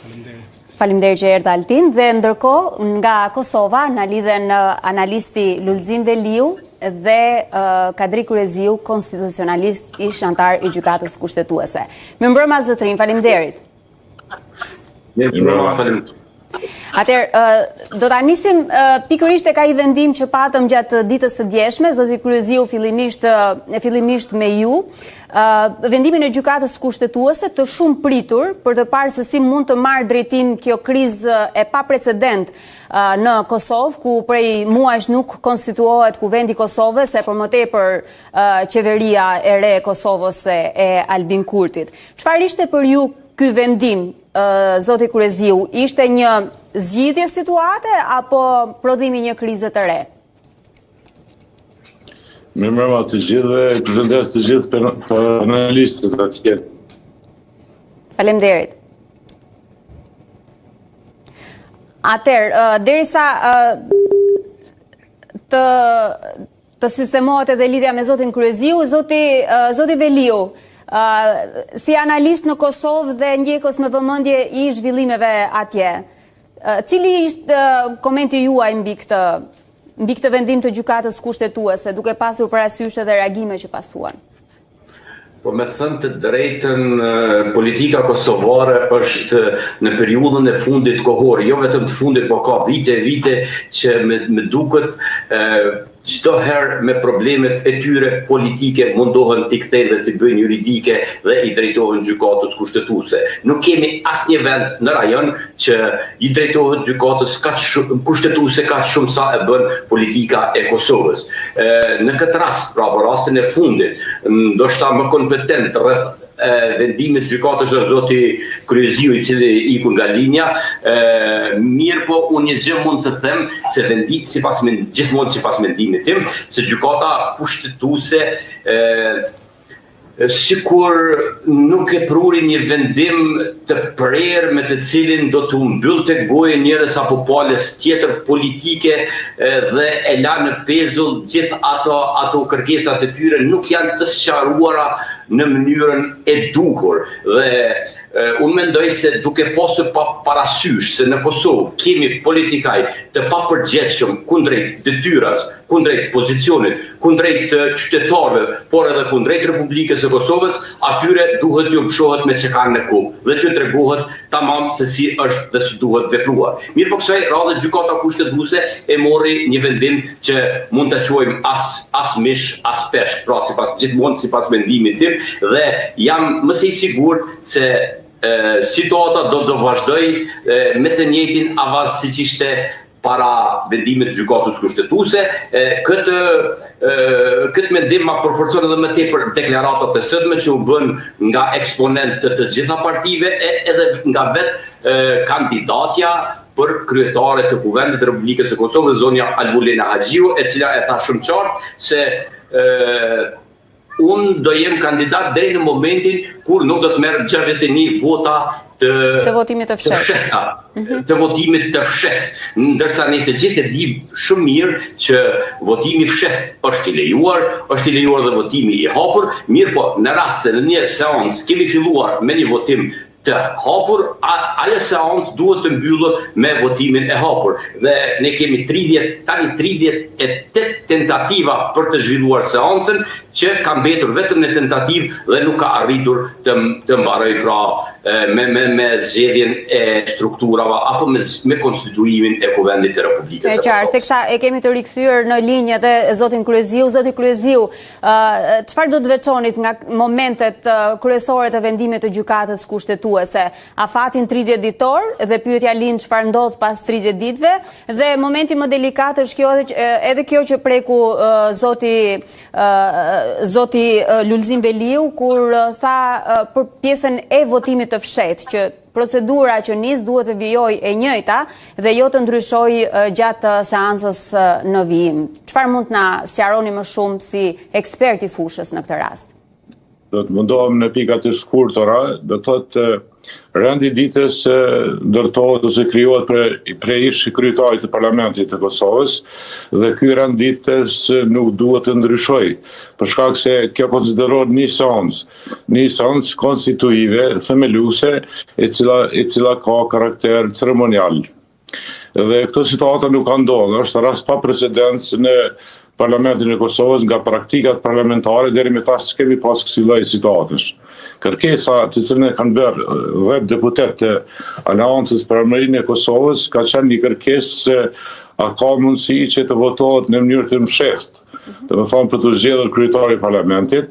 Faleminderit. Faleminderit që erdhe Altin dhe ndërkohë nga Kosova na lidhen analisti Lulzim Veliu dhe Kadri Kryeziu, konstitucionalist ish anëtar i Gjykatës Kushtetuese. Mirëmbrëma zotërinj, faleminderit. Mirëmbrëma, faleminderit. Atëherë, do ta nisim pikërisht tek ai vendim që patëm gjatë ditës së djeshme, zoti Kryeziu fillimisht fillimisht me ju, vendimin e Gjykatës Kushtetuese të shumëpritur për të parë se si mund të marrë drejtim kjo krizë e paprecedent në Kosovë, ku prej muajsh nuk konstituohet Kuvendi i Kosovës e për më tepër qeveria e re e Kosovës e Albin Kurtit. Çfarë ishte për ju ky vendim zoti Kryeziu, ishte një zgjidhje situate apo prodhimi i një krize të re? Mirëmbrëma të gjithëve, përshëndes të gjithë panelistët atje. Faleminderit. Atëherë, derisa të të sistemohet edhe lidhja me zotin Kryeziu, zoti zoti Veliu, si analist në Kosovë dhe ndjekës me vëmendje i zhvillimeve atje. Cili ishte komenti juaj mbi këtë mbi këtë vendim të Gjykatës Kushtetuese, duke pasur parasysh edhe reagime që pasuan? Po me thënë të drejtën, politika kosovare është në periudhën e fundit kohore, jo vetëm të fundit, po ka vite e vite që me, me duket çdo herë me problemet e tyre politike mundohen t'i kthejnë dhe t'i bëjnë juridike dhe i drejtohen gjykatës kushtetuese. Nuk kemi asnjë vend në rajon që i drejtohet gjykatës kaq shumë kushtetuese kaq shumë sa e bën politika e Kosovës. E, në këtë rast, pra për rastin e fundit, ndoshta më kompetent rreth vendimit të gjykatës është zoti Kryeziu i cili iku nga linja, e, mirëpo unë një gjë mund të them se vendim sipas men, gjithmonë sipas mendimit tim se gjykata kushtetuese e, Sikur nuk e pruri një vendim të prerë me të cilin do t'u mbyllte gojën njërës apo palës tjetër politike dhe e la në pezull gjithë ato ato kërkesat e tyre nuk janë të sqaruara në mënyrën e duhur dhe unë mendoj se duke pasur pa parasysh se në Kosovë kemi politikaj të papërgjegjshëm kundrejt detyrës kundrejt pozicionit, kundrejt qytetarëve, por edhe kundrejt Republikës së Kosovës, atyre duhet t'ju mëshohet me çekan në kokë dhe t'ju tregohet tamam se si është dhe si duhet vepruar. Mirëpo kësaj radhe Gjykata Kushtetuese e morri një vendim që mund ta quajmë as as mish as peshk, pra sipas gjithmonë sipas mendimit tim dhe jam më se i sigurt se situata do të vazhdojë me të njëjtin avaz siç ishte para vendimit të Gjykatës Kushtetuese, këtë këtë mendim ma përforcon edhe më tepër deklaratat e sotme që u bënë nga eksponentë të të gjitha partive e edhe nga vetë kandidatja për kryetare të Kuvendit të Republikës së Kosovës, zonja Albulena Haxhiu, e cila e tha shumë qartë se Unë do jem kandidat deri në momentin kur nuk do të merr 61 vota të të votimit të fshehtë. Mhm. Të votimit të fshehtë. Ndërsa ne të gjithë e dimë shumë mirë që votimi i fshehtë është i lejuar, është i lejuar dhe votimi i hapur, mirëpo në rast se në një seancë kemi filluar me një votim të hapur, ajo seancë duhet të mbyllet me votimin e hapur. Dhe ne kemi 30, tani 38 tentativa për të zhvilluar seancën, që ka mbetur vetëm në tentativë dhe nuk ka arritur të, të mbarojë pra me, me, me zgjedhjen e strukturave apo me, me konstituimin e Kuvendit të Republikës së Kosovës. E qartë, teksa e kemi të rikthyer në linjë edhe zotin Kryeziu, zoti Kryeziu, Çfarë do të veçonit nga momentet kryesore të vendimit të gjykatës kushtetuese? Afatin 30 ditor dhe pyetja lind çfarë ndodh pas 30 ditëve dhe momenti më delikat është kjo edhe kjo që preku zoti zoti Lulzim Veliu kur tha për pjesën e votimit të fshehtë që Procedura që nis duhet të vijojë e njëjta dhe jo të ndryshojë gjatë seancës në vijim. Çfarë mund të na sqaroni më shumë si ekspert i fushës në këtë rast? Do të mundohem në pika të shkurtra, do të thotë. Rendi i ditës ndërtohet ose krijohet prej, prej ish kryetarit të Parlamentit të Kosovës dhe ky rend ditës nuk duhet të ndryshojë, për shkak se kjo konsiderohet një seancë, një seancë konstituive, themeluese, e cila e cila ka karakter ceremonial. Dhe këto situata nuk ka ndodhur, është rast pa precedencë në Parlamentin e Kosovës nga praktikat parlamentare deri më tash s'kemi pas kësi lloj situatësh. Kërkesa të cilën e kanë bërë 10 deputetë të Aleancës për Ardhmërinë e Kosovës ka qenë një kërkesë se a ka mundësi që të votohet në mënyrë të mshehtë, domethënë për t'u zgjedhur kryetari i parlamentit,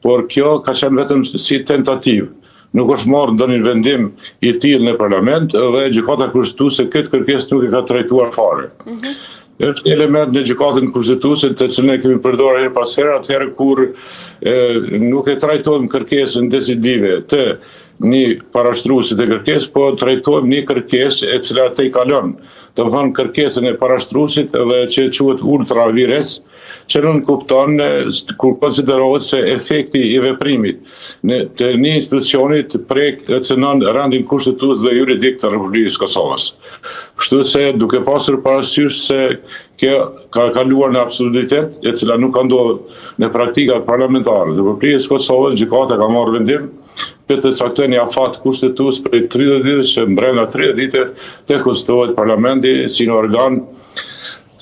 por kjo ka qenë vetëm si tentativë. Nuk është marrë ndonjë vendim i tillë në parlament dhe Gjykata Kushtetuese këtë kërkesë nuk e ka trajtuar fare. Mm -hmm. Është një element në Gjykatën Kushtetuese të cilën e kemi përdorur herë pas here, atëherë kur e, nuk e trajtojmë kërkesën decidive të një parashtruesi të kërkesës, po trajtojmë një kërkesë e cila tejkalon, domethënë kërkesën e parashtruesit dhe që quhet ultra vires, që nënkupton kur konsiderohet se efekti i veprimit në të një institucioni të prek e cënon rendin kushtetues dhe juridik të Republikës së Kosovës. Kështu se duke pasur parasysh se kjo ka kaluar në absurditet, e cila nuk ka ndodhur në praktikat parlamentare të Republikës së Kosovës, gjykata ka marrë vendim që të caktojë një afat kushtetues prej 30 ditësh që brenda 30 ditëve të konstituohet parlamenti si një organ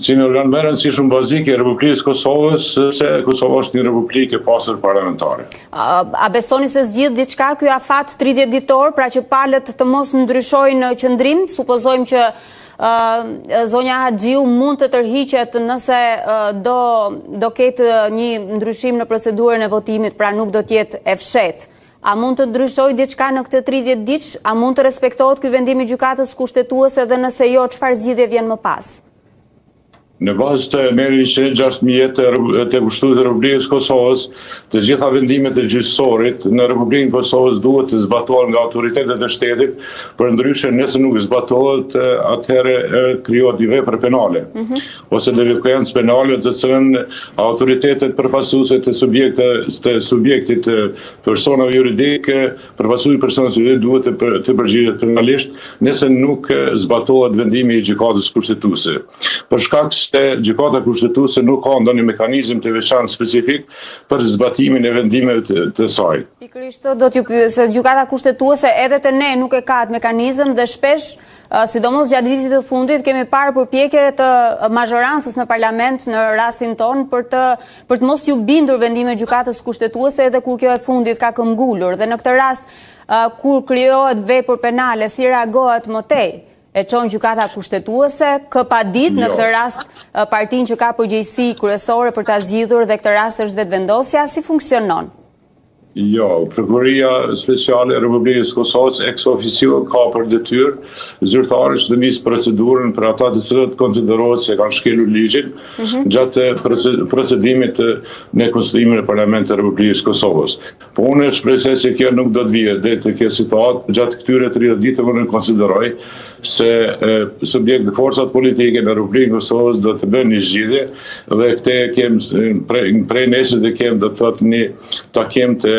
Si një organ më i rëndësishëm bazik i Republikës së Kosovës, sepse Kosova është një republikë e pastër parlamentare. A, a besoni se zgjidh diçka ky afat 30 ditor, pra që palët të mos ndryshojnë qëndrim, supozojmë që uh, zonja Haxhiu mund të tërhiqet nëse uh, do do ketë një ndryshim në procedurën e votimit, pra nuk do të jetë e fshehtë. A mund të ndryshojë diçka në këtë 30 ditësh? A mund të respektohet ky vendim i Gjykatës Kushtetuese dhe nëse jo, çfarë zgjidhje vjen më pas? Në bazë të nenit 116 të Kushtetutës së Republikës së Kosovës, të gjitha vendimet e gjyqësorit në Republikën e Kosovës duhet të zbatohen nga autoritetet e shtetit, përndryshe nëse nuk zbatohet, atëherë krijohet një vepër penale mm -hmm. ose delikuencë penale të cilën autoritetet përfaqësuese të subjekte të subjektit të personave juridikë Përfaqësuesi i personave juridikë duhet të për, të përgjigjet penalisht nëse nuk zbatohet vendimi i Gjykatës Kushtetuese. Për shkak se Gjykata Kushtetuese nuk ka ndonjë mekanizëm të veçantë specifik për zbatimin e vendimeve të, të saj. Pikërisht do t'ju pyes se Gjykata Kushtetuese edhe te ne nuk e ka atë mekanizëm dhe shpesh Sidomos gjatë vitit të fundit kemi parë përpjekje të mazhorancës në parlament në rastin tonë për të për të mos iu bindur vendimeve të gjykatës kushtetuese edhe kur kjo e fundit ka këmbgulur dhe në këtë rast kur krijohet vepër penale si reagohet më tej e çon gjykata kushtetuese kë padit në jo. këtë rast partinë që ka përgjegjësi kryesore për ta zgjidhur dhe këtë rast është Vetëvendosja si funksionon Jo, Prokuroria Speciale e Republikës së Kosovës ex officio ka për detyrë zyrtare që të nisë procedurën për ata të cilët konsiderohet se kanë shkelur ligjin mm -hmm. gjatë procedimit të në konstituimin e Parlamentit të Republikës së Kosovës. Po unë shpresoj se kjo nuk do të vijë deri te kjo situatë gjatë këtyre 30 ditëve unë konsideroj se subjekt dhe forcat politike në Republikën e Kosovës do të bëjnë një zgjidhje dhe këtë e kem prej, prej nesër dhe kem do të thotë një takim të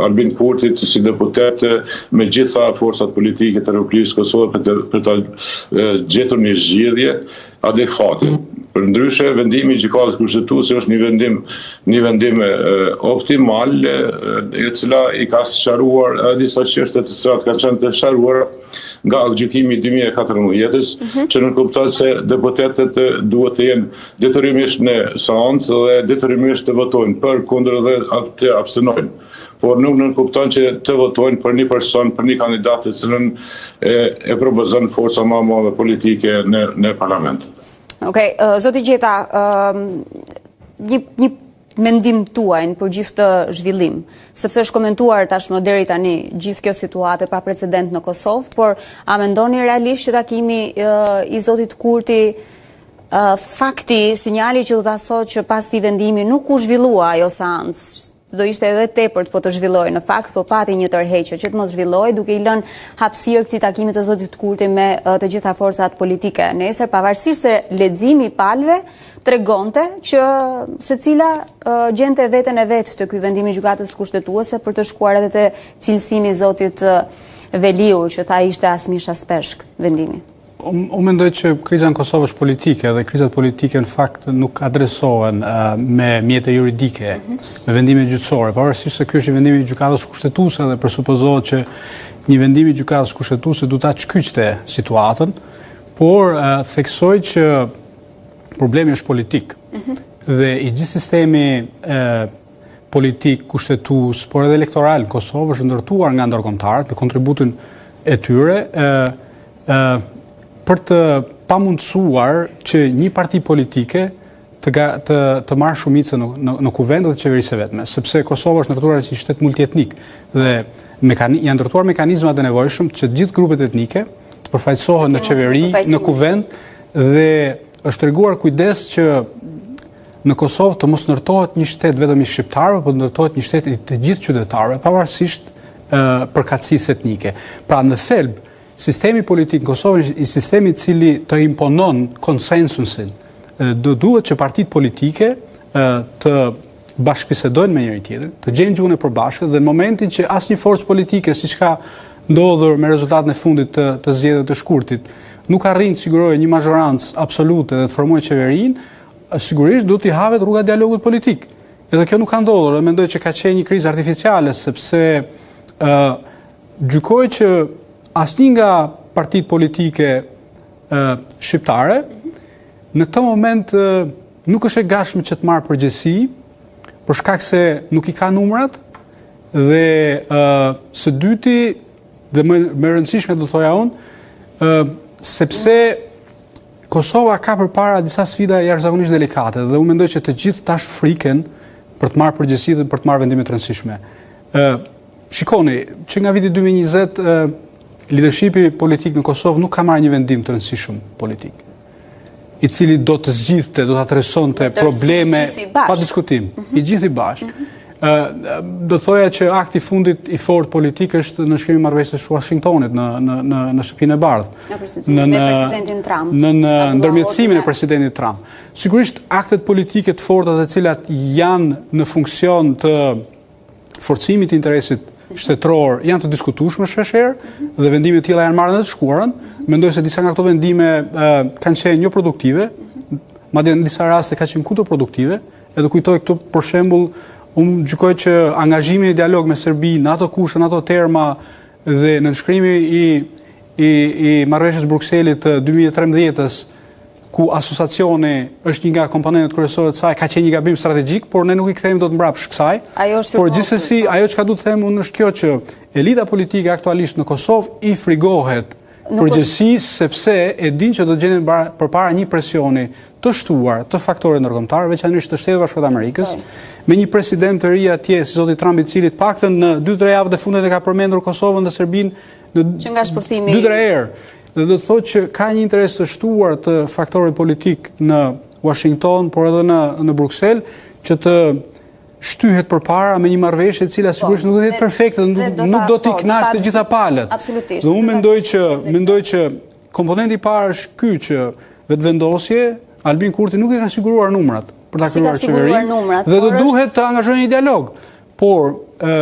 Albin Kurtit si deputet me gjitha forcat politike të Republikës së Kosovës për të, për të gjetur një zgjidhje adekuate. Përndryshe, vendimi i Gjykatës Kushtetuese është një vendim një vendim optimal, e cila i ka sqaruar edhe disa çështje të cilat kanë qenë të sqaruara nga aktgjykimi i 2014-ës, mm -hmm. që nënkupton se deputetët duhet të jenë detyrimisht në seancë dhe detyrimisht të votojnë për, kundër dhe të abstenojnë. Por nuk nënkupton që të votojnë për një person, për një kandidat të cilën e, e propozon forca më e madhe politike në në parlament. Okej, okay, uh, zoti Gjeta, uh, një një mendim tuajin për gjithë këtë zhvillim, sepse është komentuar tashmë deri tani gjithë kjo situatë e paprecedent në Kosovë, por a mendoni realisht që takimi i zotit Kurti fakti, sinjali që u dha sot që pas këtij vendimi nuk u zhvillua ajo seancë, do ishte edhe tepër po të zhvillohej në fakt, po pati një tërheqje që të mos zhvillohej duke i lënë hapësirë këtij takimi të zotit Kurti me të gjitha forcat politike. Nesër, pavarësisht se leximi i palëve tregonte që secila gjente veten e vet te ky vendim i gjykatës kushtetuese për të shkuar edhe te cilësimi i zotit. Veliu që tha ishte as mish as peshk vendimi. Unë mendoj që kriza në Kosovë është politike dhe krizat politike në fakt nuk adresohen me mjete juridike, mhm. me vendime gjyqësore, pavarësisht se ky është një vendim i gjykatës kushtetuese dhe presupozohet që një vendim i gjykatës kushtetuese duhet ta çkyçte situatën, por theksoj që problemi është politik. Mhm. Dhe i gjithë sistemi politik, kushtetues, por edhe elektoral në Kosovë është ndërtuar nga ndërkombëtarët me kontributin e tyre ë ë për të pamundësuar që një parti politike të të të marrë shumicën në në, në kuvend dhe të qeverisë e vetme, sepse Kosova është ndërtuar si shtet multietnik dhe mekani, janë ndërtuar mekanizmat e nevojshëm që të gjithë grupet etnike të përfaqësohen në qeveri, në kuvend dhe është treguar kujdes që në Kosovë të mos ndërtohet një shtet vetëm i shqiptarëve, por të ndërtohet një shtet i të gjithë qytetarëve, pavarësisht përkatësisë etnike. Pra në thelb, sistemi politik në Kosovë është një sistem i cili të imponon konsensusin. Do duhet që partitë politike të bashkëbisedojnë me njëri-tjetrin, të gjejnë gjuhën e përbashkët dhe në momentin që asnjë forcë politike, siç ka ndodhur me rezultatin e fundit të, të zgjedhjeve të shkurtit, nuk arrin të sigurojë një mazhorancë absolute dhe të formojë qeverinë, sigurisht duhet t'i hapet rruga dialogut politik. Edhe kjo nuk ka ndodhur, dhe mendoj që ka qenë një krizë artificiale sepse ë uh, gjykoj që asnjë nga partitë politike ë uh, shqiptare në këtë moment uh, nuk është e gatshme që të marrë përgjegjësi për shkak se nuk i ka numrat dhe ë uh, së dyti dhe më më e rëndësishme do thoja unë, ë uh, sepse Kosova ka përpara disa sfida jashtëzakonisht delikate dhe unë mendoj që të gjithë tash friken për të marrë përgjegjësi dhe për të marrë vendime të rëndësishme. Ë shikoni, që nga viti 2020 ë leadershipi politik në Kosovë nuk ka marrë një vendim të rëndësishëm politik i cili do të zgjidhte, do të adresonte probleme pa diskutim, mm -hmm. i gjithi bashkë. Mm -hmm. Do thoja që akti i fundit i fortë politik është nënshkrimi i marrëveshjes së Washingtonit në në në në Shtëpinë e Bardhë. Në në presidentin Trump. Në në ndërmjetësimin e presidentit Trump. Sigurisht aktet politike të forta të cilat janë në funksion të forcimit të interesit shtetëror janë të diskutueshme shpeshherë dhe vendime të tilla janë marrë në të shkuarën. Mendoj se disa nga këto vendime kanë qenë jo produktive, madje në disa raste kanë qenë kundërproduktive. Edhe kujtoj këtu për shembull, unë gjykoj që angazhimi në dialog me Serbinë në ato kushte, në ato terma dhe nënshkrimi i i i marrëveshjes së Brukselit të 2013-ës ku asociacioni është një nga komponentët kryesore të saj, ka qenë një gabim strategjik, por ne nuk i kthehemi dot mbrapsht kësaj. Ajo është por gjithsesi, ajo çka du të them unë është kjo që elita politike aktualisht në Kosovë i frigohet përgjegjësisë sepse e dinë që do të gjenden përpara një presioni të shtuar të faktorëve ndërkombëtarë, veçanërisht të Shteteve të Bashkuara të Amerikës, me një president të ri atje si zoti Trump i cili të paktën në 2-3 javët e fundit e ka përmendur Kosovën dhe Serbinë në që nga shpërthimi 2-3 herë. Dhe do të thotë që ka një interes të shtuar të faktorëve politikë në Washington, por edhe në në Bruksel, që të shtyhet përpara me një marrëveshje e cila po, sigurisht nuk do të jetë perfekte dhe nuk, nuk do t'i po, kënaqë të gjitha palët. Absolutisht. Dhe unë mendoj që mendoj që komponenti i parë është ky që Vetëvendosje Albin Kurti nuk i ka siguruar numrat për ta krijuar qeverinë dhe do duhet të angazhohet në një dialog. Por ë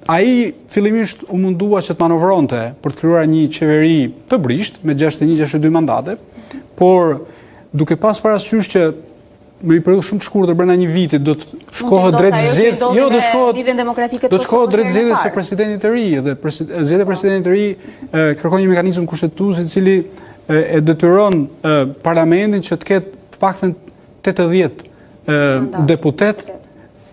ai fillimisht u mundua që të manovronte për të krijuar një qeveri të brishtë me 61-62 mandate, por duke pas parasysh që në një periudhë shumë të shkurtër brenda një viti do të shkohet drejt zgjedhjes, jo do të shkohet Lidhjen Demokratike të Do të shkohet drejt zgjedhjes së presidentit të ri dhe zgjedhja e po. presidentit të ri kërkon një mekanizëm kushtetues i cili e detyron parlamentin që të ketë të paktën 80 deputetë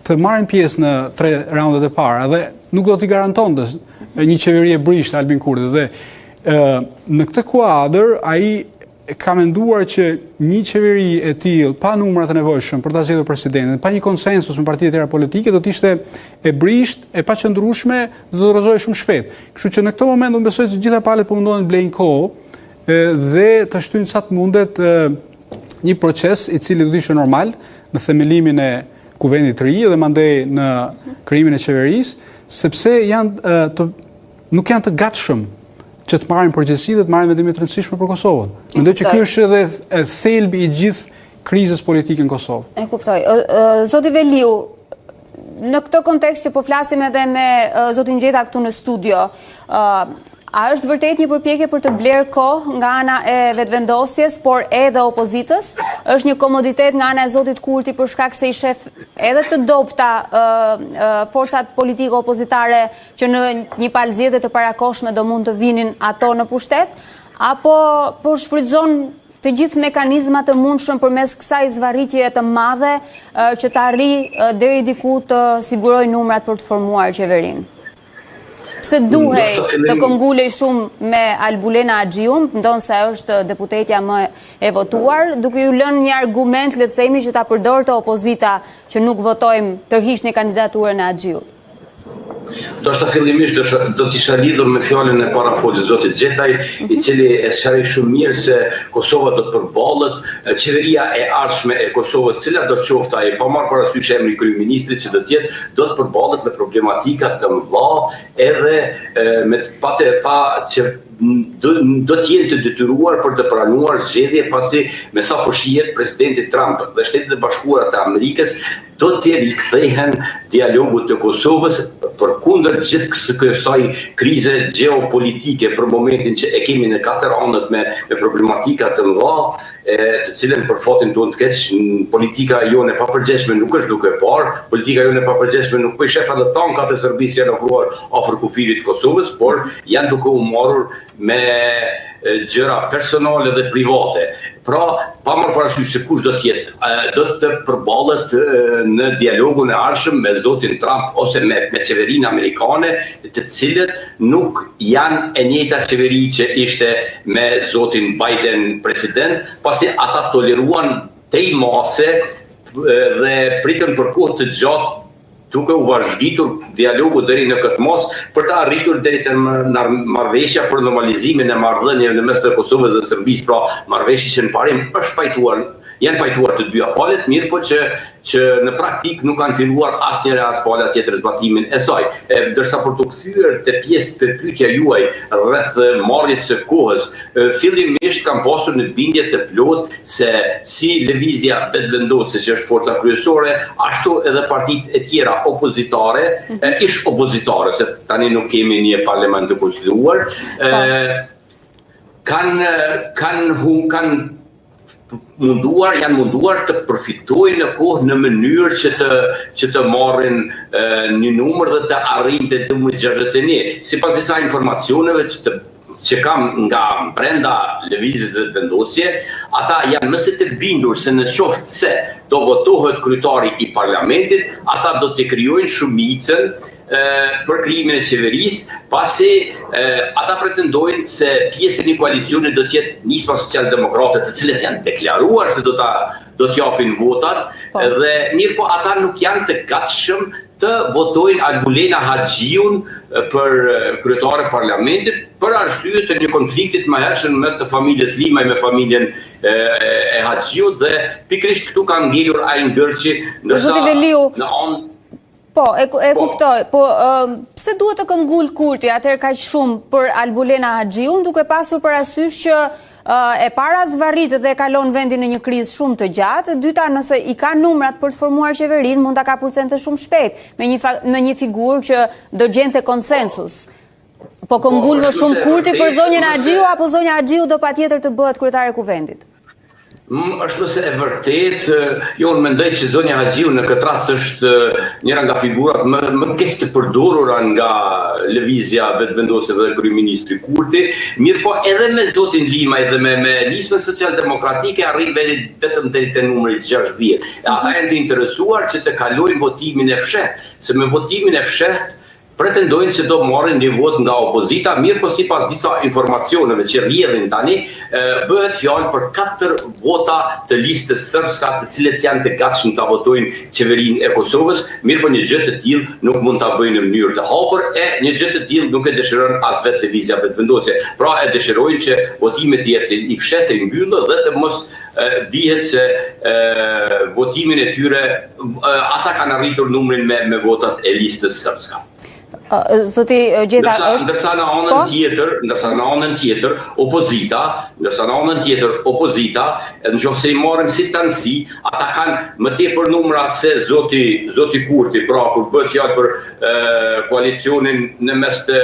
të marrin pjesë në tre raundet e para dhe nuk do t'i garantonte një qeveri e brishtë Albin Kurtit dhe në këtë kuadër ai ka menduar që një qeveri e tillë pa numrat e nevojshëm për ta zgjedhur presidentin, pa një konsensus me partitë e tjera politike do të ishte e brishtë, e paqëndrueshme dhe do të rrëzohej shumë shpejt. Kështu që në këtë moment unë besoj se të gjitha palët po mundohen të blejnë kohë dhe të shtyjnë sa të mundet një proces i cili do të ishte normal në themelimin e kuvendit të ri dhe mandej në krijimin e qeverisë, sepse janë të nuk janë të gatshëm që të marrin përgjegjësi dhe të marrin vendime të rëndësishme për Kosovën. Mendoj që ky është edhe thelbi i gjithë krizës politike në Kosovë. E kuptoj. Zoti Veliu, në këtë kontekst që po flasim edhe me zotin Gjeta këtu në studio, ë. A është vërtet një përpjekje për të blerë kohë nga ana e Vetëvendosjes, por edhe opozitës? Është një komoditet nga ana e zotit Kurti për shkak se i shef edhe të dobëta forcat politike opozitare që në një palë zgjedhje të parakohshme do mund të vinin ato në pushtet? Apo po shfrytëzon të gjithë mekanizmat e mundshëm përmes kësaj zvarritjeje të madhe që të arrijë deri diku të sigurojë numrat për të formuar qeverinë? Pse duhej të këmbëngulej shumë me Albulena Haxhiun, ndonëse është deputetja më e votuar, duke ju lënë një argument, le të themi, që ta përdorte opozita që nuk votojmë tërhiqni kandidaturën e Haxhiut. Ndoshta fillimisht do të isha lidhur me fjalën e parafolësit zotit Gjetaj, i mhm. cili e sqaroi shumë mirë se Kosova do të përballet, qeveria e ardhshme e Kosovës, cila do të qoftë ajo, pa marrë parasysh emrin e kryeministrit që do të jetë, do të përballet me problematika të mëdha edhe me të pa të pa që do, do të jenë të detyruar për të pranuar zgjedhje pasi me sa po shihet presidenti Trump dhe Shtetet e Bashkuara të Amerikës do të rikthehen dialogut të Kosovës përkundër gjithë kësaj krize gjeopolitike për momentin që e kemi në katër anët me, me problematika të mëdha e të cilën për fatin tonë të keq politika jonë e papërgjegjshme nuk është duke parë, politika jonë e papërgjegjshme nuk po i shef edhe tankat e Serbisë janë afruar afër kufirit të Kosovës, por janë duke u marrur me gjëra personale dhe private. Pra, pa marrë parasysh se kush do të jetë, do të përballet në dialogun e ardhshëm me zotin Trump ose me me qeverinë amerikane, të cilët nuk janë e njëjta qeveri që ishte me zotin Biden president, pasi ata toleruan tej mase dhe pritën për kohë të gjatë duke u vazhditur dialogu deri në këtë masë për të arritur deri te marrëveshja për normalizimin e marrëdhënieve në mes të Kosovës dhe Serbisë, pra marrëveshje që në parim është pajtuar, janë pajtuar të dyja palët, mirëpo që që në praktikë nuk kanë filluar asnjëra as pala tjetër zbatimin e saj. E, ndërsa për t'u kthyer te pjesë te pyetja juaj rreth marrjes së kohës, fillimisht kam pasur në bindje të plotë se si Lëvizja Vetëvendosje që është forca kryesore, ashtu edhe partitë e tjera opozitare, mhm. ish opozitare, se tani nuk kemi një parlament të konstituuar, po. kanë kanë kanë munduar, janë munduar të përfitojnë në kohë në mënyrë që të që të marrin e, një numër dhe të arrijnë te numri 61. Sipas disa informacioneve që të që kam nga brenda Lëvizjes Vetëvendosje, ata janë më se të bindur se në qoftë se do votohet kryetari i parlamentit, ata do të krijojnë shumicën për krijimin e qeverisë, pasi e, ata pretendojnë se pjesë e një koalicioni do të jetë Nisma Socialdemokrate, të cilët janë deklaruar se do ta do të japin votat po. dhe mirëpo ata nuk janë të gatshëm të votojnë Albulena Haxhiun për kryetare parlamentit për arsye të një konflikti të mëhershëm në mes të familjes Limaj me familjen e, e Haxhiut dhe pikërisht këtu ka ngelur ai ngërçi ndërsa në anë Po, e, e po. kuptoj. Po, pse duhet të këmbëngulë Kurti atëherë kaq shumë për Albulena Haxhiun, duke pasur parasysh që e para zvarrit dhe e kalon vendin në një krizë shumë të gjatë, e dyta nëse i ka numrat për të formuar qeverinë, mund ta kapërcente shumë shpejt me një me një figurë që do gjente konsensus. Po këmbëngul më shumë Kurti për zonjën Haxhiu apo zonja Haxhiu do patjetër të bëhet kryetare e Kuvendit? Është më se e vërtetë, jo unë mendoj që zonja Haxhiu në këtë rast është njëra nga figurat më më keq të përdorura nga Lëvizja Vetëvendosje dhe kryeministri Kurti, mirëpo edhe me zotin Limaj dhe me me Nismën Socialdemokratike arrin vetëm deri te numri 60. E ata janë të interesuar që të kalojnë votimin e fshehtë, se me votimin e fshehtë Pretendojnë se do marrin një votë nga opozita, mirëpo sipas disa informacioneve që rrjedhin tani, bëhet fjalë për katër vota të Listës Srpska të cilët janë të gatshëm ta votojnë qeverinë e Kosovës, mirëpo një gjë të tillë nuk mund ta bëjnë në mënyrë të hapur e një gjë të tillë nuk e dëshiron as vetë Lëvizja Vetëvendosje. Pra e dëshirojnë që votimi të jetë i fshehtë, i mbyllur dhe të mos dihet se votimin e tyre ata kanë arritur numrin me me votat e listës srpska. Zoti Gjeta është ndërsa në anën po? tjetër, ndërsa në anën tjetër opozita, ndërsa në anën tjetër opozita, në qoftë se i marrim si tanësi, ata kanë më tepër numra se zoti zoti Kurti, pra kur bëhet fjalë për e, koalicionin në mes të.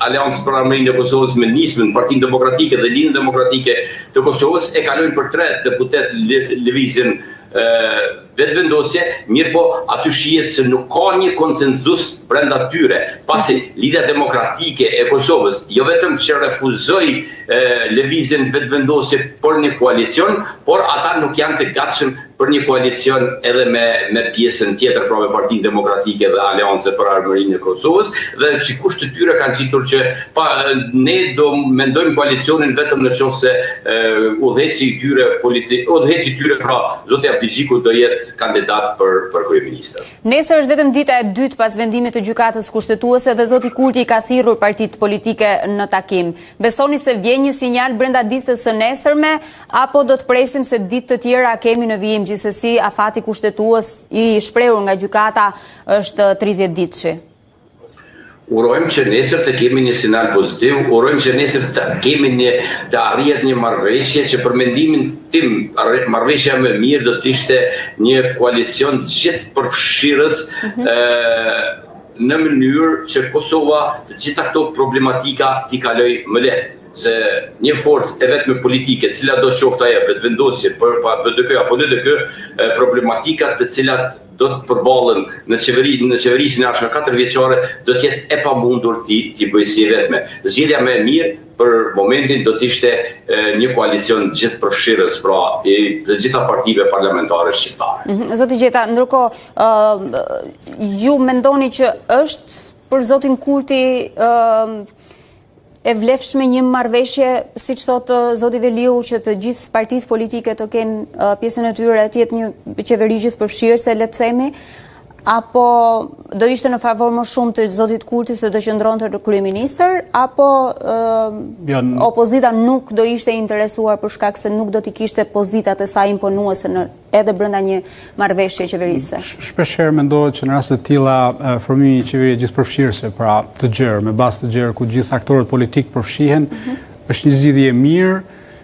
Aleancës për Ardhmërinë e Kosovës me Nismën, Partinë Demokratike dhe Lidhjen Demokratike të Kosovës e kalojnë për tre deputetë lëvizjen Vetëvendosje, mirëpo aty shihet se nuk ka një konsensus brenda tyre, pasi Lidhja Demokratike e Kosovës jo vetëm që refuzoi lëvizjen Vetëvendosje për një koalicion, por ata nuk janë të gatshëm për një koalicion edhe me me pjesën tjetër, pra me Partinë Demokratike dhe Aleancën për Ardhmërinë e Kosovës, dhe si kusht të tyre kanë qitur që pa ne do mendojmë koalicionin vetëm në qoftë se udhëheqësi i tyre politik, udhëheqësi i tyre pra zoti Abdixhiku do jetë kandidat për për kryeministër. Nesër është vetëm dita e dytë pas vendimit të Gjykatës Kushtetuese dhe zoti Kurti i ka thirrur partitë politike në takim. Besoni se vjen një sinjal brenda ditës së nesërme apo do të presim se ditë të tjera kemi në vijim gjithsesi afati kushtetues i shprehur nga gjykata është 30 ditëshi? Urojmë që nesër të kemi një sinjal pozitiv, urojmë që nesër të kemi një të arrihet një marrëveshje që për mendimin tim marrëveshja më e mirë do të ishte një koalicion gjithëpërfshirës mm -hmm. në mënyrë që Kosova të gjitha këto problematika t'i kalojë më lehtë se një forcë e vetme politike, cilado qoftë ajo, Vetëvendosje, për pa PDK apo LDK, problematikat të cilat do të përballen në qeveri në qeverisjen e ardhshme katërvjeçare do të jetë e pamundur t'i t'i bëjë si e vetme. Zgjidhja më e mirë për momentin do të ishte një koalicion gjithëpërfshirës, pra i të gjitha partive parlamentare shqiptare. Mhm. Zoti Gjeta, ndërkohë, ju mendoni që është për zotin Kurti e vlefshme një marrëveshje, siç thotë zoti Veliu, që të gjithë partitë politike të kenë pjesën e tyre, të jetë një qeveri gjithëpërfshirëse, le të themi, apo do ishte në favor më shumë të zotit Kurti se do qëndronte kryeministër, apo jo, opozita nuk do ishte interesuar për shkak se nuk do t'i kishte pozitat e saj imponuese në edhe brenda një marrëveshje qeverisëse. Shpeshherë mendohet që në raste të tilla formimi i një qeverie gjithëpërfshirëse, pra të gjerë, me bazë të gjerë ku gjithë aktorët politikë përfshihen, mhm. është një zgjidhje e mirë.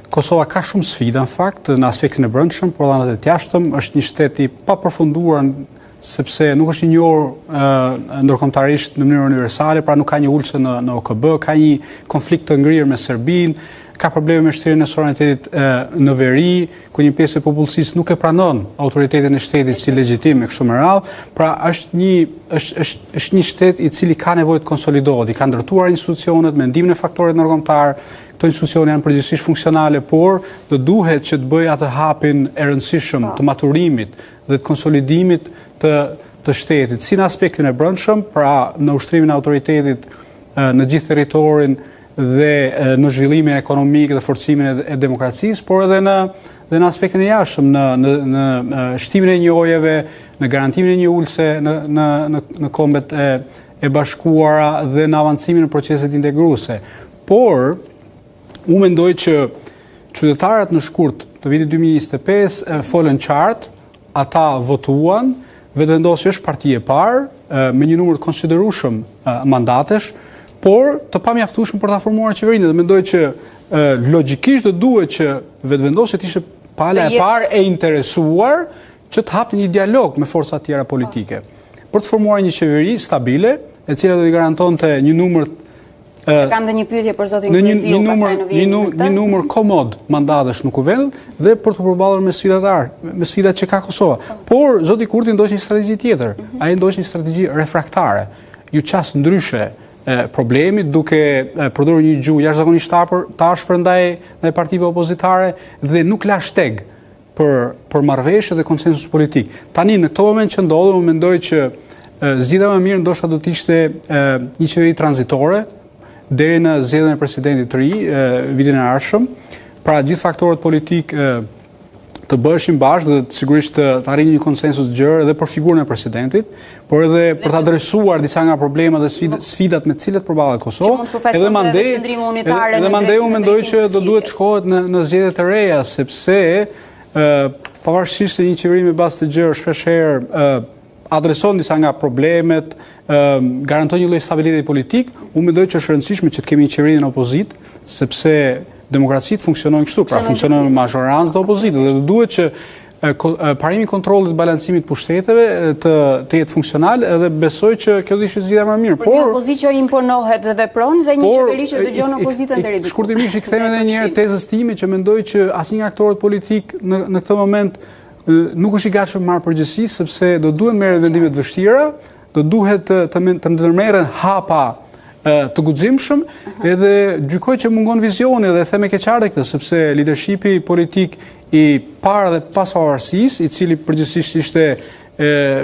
Kosova ka shumë sfida në fakt në aspektin e brendshëm, por edhe në atë të jashtëm, është një shtet i papërfunduar sepse nuk është i njohur ndërkombëtarisht në mënyrë universale, pra nuk ka një ulëse në në OKB, ka një konflikt të ngrirë me Serbinë, ka probleme me shtrirjen e sovranitetit në veri, ku një pjesë e popullsisë nuk e pranon autoritetin e shtetit si legjitim e kështu me radhë, pra është një është është është një shtet i cili ka nevojë të konsolidohet, i ka ndërtuar institucionet me ndihmën e faktorit ndërkombëtar, këto institucione janë përgjithësisht funksionale, por do duhet që të bëjë atë hapin e rëndësishëm po. të maturimit dhe të konsolidimit të të shtetit, si në aspektin e brendshëm, pra në ushtrimin e autoritetit në gjithë territorin dhe në zhvillimin ekonomik dhe forcimin e demokracisë, por edhe në dhe në aspektin e jashtëm, në në në shtimin e njohjeve, në garantimin e një ulëse në në në në kombet e e bashkuara dhe në avancimin e procesit integruese. Por unë mendoj që qytetarët në shkurt të vitit 2025 folën qartë Ata votuan, Vetëvendosje është parti e parë, me një numër të konsiderueshëm mandatesh, por të pamjaftueshëm për ta formuar qeverinë dhe mendoj që logjikisht do duhet që Vetëvendosje të ishte pala e parë e interesuar që të hapte një dialog me forcat tjera politike për të formuar një qeveri stabile, e cila do t'i garantonte një numër Kam dhe një pyetje për zotin Kryeziu, pastaj në vijim me këtë. Një numër komod mandatesh në kuvend dhe për t'u përballur me sfidat ar, me sfidat që ka Kosova. Po. Por zoti Kurti ndoqi një strategji tjetër. Mhm. Ai ndoqi një strategji refraktare. Iu qas ndryshe problemit duke përdorur një gjuhë jashtëzakonisht të ashpër ndaj ndaj partive opozitare dhe nuk la shteg për për marrëveshje dhe konsensus politik. Tani në këtë moment që ndodhur, unë mendoj që zgjidhja më e mirë ndoshta do të ishte një qeveri tranzitore deri në zgjedhjen e presidentit të ri vitin e ardhshëm. Pra gjithë faktorët politikë të bëheshin bashkë dhe sigurisht të, të arrinin një konsensus të gjerë edhe për figurën e presidentit, por edhe për të adresuar disa nga problemet dhe sfidat, sfidat me të cilat përballet Kosova. Edhe mandej, edhe mandej unë mendoj që do duhet të shkohet në në zgjedhje të reja, sepse ë pavarësisht se një qeveri me bazë të gjerë shpesh herë ë adreson disa nga problemet, ë garanton një lloj stabiliteti politik, unë mendoj që është e rëndësishme që të kemi një qeveri në opozitë, sepse demokracitë funksionojnë kështu, pra funksionojnë me mazhorancë dhe opozitë dhe do duhet që parimi i kontrollit të balancimit të pushteteve të të jetë funksional edhe besoj që kjo do ishte zgjidhja më e mirë. Por një opozitë që imponohet dhe vepron dhe një qeveri që dëgjon opozitën deri diku. Shkurtimisht i kthehem edhe një herë tezës time që mendoj që asnjë nga aktorët politikë në në këtë moment nuk është i gatshëm të marrë përgjegjësi sepse do duhen merren vendime të vështira, do duhet të të, të ndërmerren hapa të guximshëm, edhe gjykoj që mungon vizioni dhe them me keqardhje këtë, sepse lidershipi politik i para dhe pas pavarësisë, i cili përgjithësisht ishte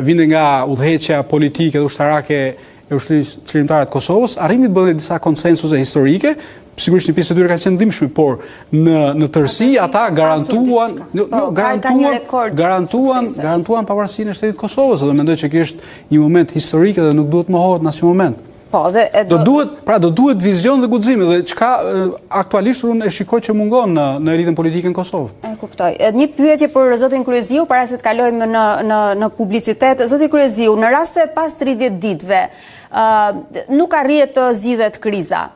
vinte nga udhëheqja politike dhe ushtarake e ushtrisë çlirimtare të Kosovës, arriti të bënte disa konsensuse historike, sigurisht një pjesë e tyre ka qenë dhimbshme, por në në tërësi ata garantuan, jo, jo, garantuan, garantuan, garantuan pavarësinë e shtetit të Kosovës dhe mendoj që kjo është një moment historik dhe nuk duhet mohohet në asnjë moment. Po, dhe e do, do duhet, pra do duhet vizion dhe guxim dhe çka aktualisht unë e shikoj që mungon në në elitën politike në Kosovë. E kuptoj. Edhe një pyetje për zotin Kryeziu para se të kalojmë në në në publicitet. Zoti Kryeziu, në rast se pas 30 ditëve ë nuk arrihet të zgjidhet kriza,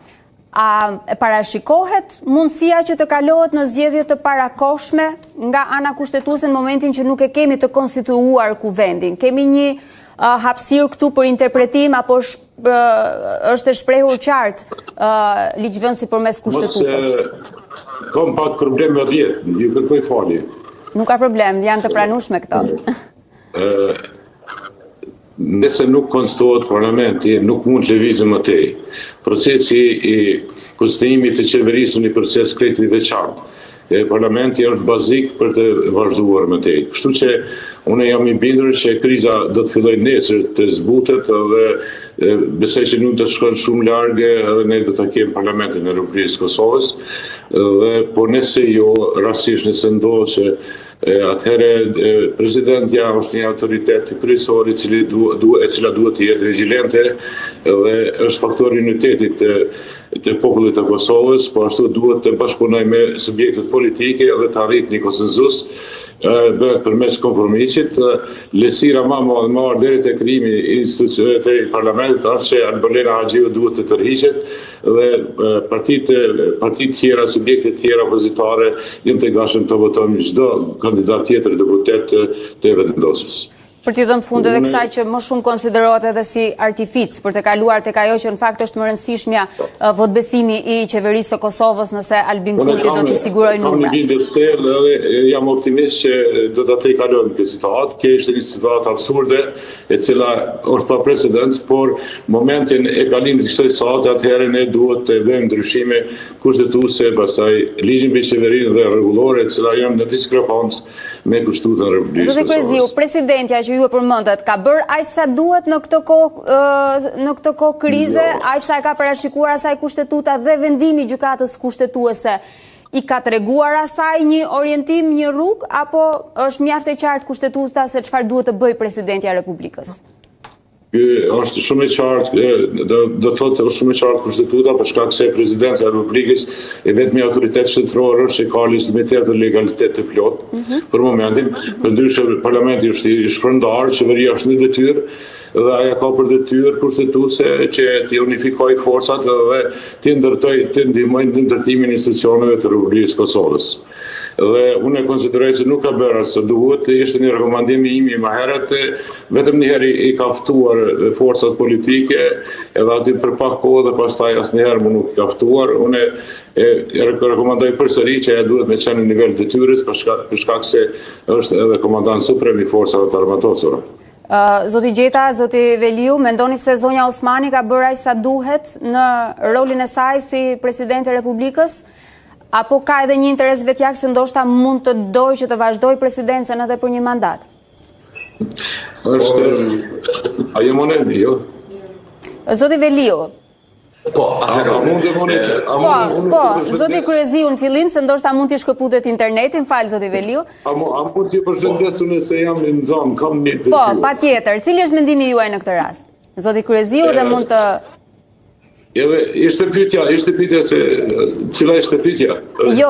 a parashikohet mundësia që të kalohet në zgjedhje të parakohshme nga ana kushtetuese në momentin që nuk e kemi të konstituuar kuvendin? Kemi një hapësirë këtu për interpretim apo është e shprehur qartë ligjvënësi përmes kushtetutës? Mos, kam pak problem me rrjet, ju kërkoj falje. Nuk ka problem, janë të pranueshme këto. Nëse nuk konstituohet parlamenti, nuk mund të lëvizim më tej. Procesi i konstituimit të qeverisë është një proces krejt i veçantë. E parlamenti është bazik për të vazhduar më tej. Kështu që unë jam i bindur që kriza do të fillojë nesër të zbutet dhe besoj që nuk do të shkon shumë larg edhe ne do ta kemi parlamentin e Republikës së Kosovës dhe po nëse jo rastësisht nëse ndodh që atëherë presidentja është një autoritet kryesor i cili du, du, e cila duhet të jetë vigjilente dhe është faktor i unitetit të të popullit të Kosovës, po ashtu duhet të bashkëpunojë me subjektet politike dhe të arrijë një konsensus bëhet përmes kompromisit, lehtësira ma e madhe me ardhë deri te krijimi i institucioneve të parlamentit është që Albulena Haxhiu duhet të tërhiqet dhe partitë partitë tjera, subjektet tjera opozitare janë të gatshëm të votojnë çdo kandidat tjetër deputet të Vetëvendosjes. Për t'i dhënë fund edhe kësaj që më shumë konsiderohet edhe si artificë për të kaluar tek ajo që në fakt është më e rëndësishmja votëbesimi i qeverisë së Kosovës nëse Albin Kurti do t'i sigurojë numrat. Kam një bindje të thellë edhe jam optimist që do ta tejkalojmë këtë situatë. Kjo ishte një situatë absurde e cila është pa precedent, por momentin e kalimit të kësaj situate atëherë ne duhet të bëjmë ndryshime kushtetuese, pastaj ligjin për qeverinë dhe rregullore e cila janë në diskrepancë me Kushtetutën e Republikës së Kosovës. Zoti Kryeziu, presidentja që ju e përmendët, ka bërë aq sa duhet në këtë kohë në këtë kohë krize, jo. aq sa e ka parashikuar asaj Kushtetuta dhe vendimi i Gjykatës Kushtetuese. I ka treguar asaj një orientim, një rrugë apo është mjaft e qartë Kushtetuta se çfarë duhet të bëjë presidentja e Republikës? Ky është shumë e qartë, do do të thotë është shumë e qartë kushtetuta për shkak se presidenca e Republikës i vetmi autoritet shtetëror është që ka legjitimitet dhe legalitet të plotë mm -hmm. për momentin, përndryshe parlamenti është i shpërndarë, qeveria është në detyrë dhe ajo ka për detyrë kushtetuese që të unifikojë forcat dhe të ndërtojë të ndihmojë në ndërtimin e institucioneve të Republikës së Kosovës. Dhe unë e konsideroj se nuk ka bërë aq sa duhet, ishte një rekomandim i imi më herët, vetëm një herë i ka ftuar forcat politike, edhe aty për pak kohë dhe pastaj asnjëherë më nuk i ka ftuar. Unë e, e rekomandoj përsëri që ajo duhet me qenë në nivel detyrës për shkak, për shkak se është edhe komandant suprem i forcave të armatosura. Zoti Gjeta, zoti Veliu, mendoni se zonja Osmani ka bërë aq sa duhet në rolin e saj si presidente e Republikës? Apo ka edhe një interes vetjak se ndoshta mund të dojë që të vazhdojë presidencën edhe për një mandat? Është a jam unë jo? Zoti Veliu. Po, atëherë. A mund të mund të Po, po, zoti Kryeziu në fillim se ndoshta mund t'i shkëputet interneti, më fal zoti Veliu. A a mund t'ju përshëndes unë se jam në zonë, kam një detyrë. Po, patjetër. Cili është mendimi juaj në këtë rast? Zoti Kryeziu dhe mund të Edhe ishte pyetja, ishte pyetja se cila ishte pyetja? Jo,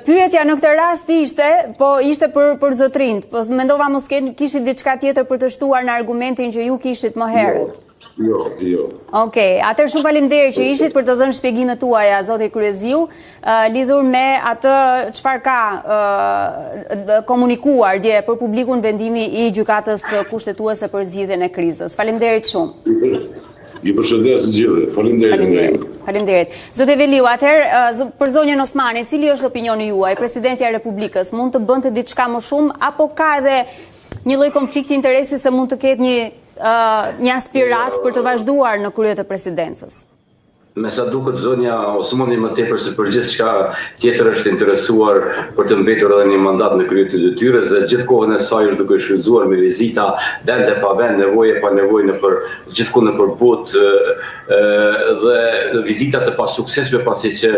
pyetja në këtë rast ishte, po ishte për për zotërinjtë, po mendova mos kishit diçka tjetër për të shtuar në argumentin që ju kishit më herët. Jo. Jo, jo. Okej, atëherë shumë faleminderit që ishit për të dhënë shpjegimet tuaja, zoti Kryeziu, lidhur me atë çfarë ka komunikuar dje për publikun vendimi i Gjykatës Kushtetuese për zgjidhjen e krizës. Faleminderit shumë. Ju përshëndes të gjithëve. Faleminderit. Faleminderit. Faleminderit. Zoti Veliu, atëherë për zonjën Osmani, cili është opinioni juaj? Presidentja e Republikës mund të bënte diçka më shumë apo ka edhe një lloj konflikti interesi se mund të ketë një një aspiratë për të vazhduar në krye të presidencës? Me sa duket zonja Osmani më tepër se për gjithçka tjetër është interesuar për të mbetur edhe një mandat në krye të detyrës dhe gjithë kohën e saj është duke shfrytëzuar me vizita vend e pa vend, nevojë e pa nevojë nëpër gjithkund nëpër botë dhe vizita të pasuksesshme pasi që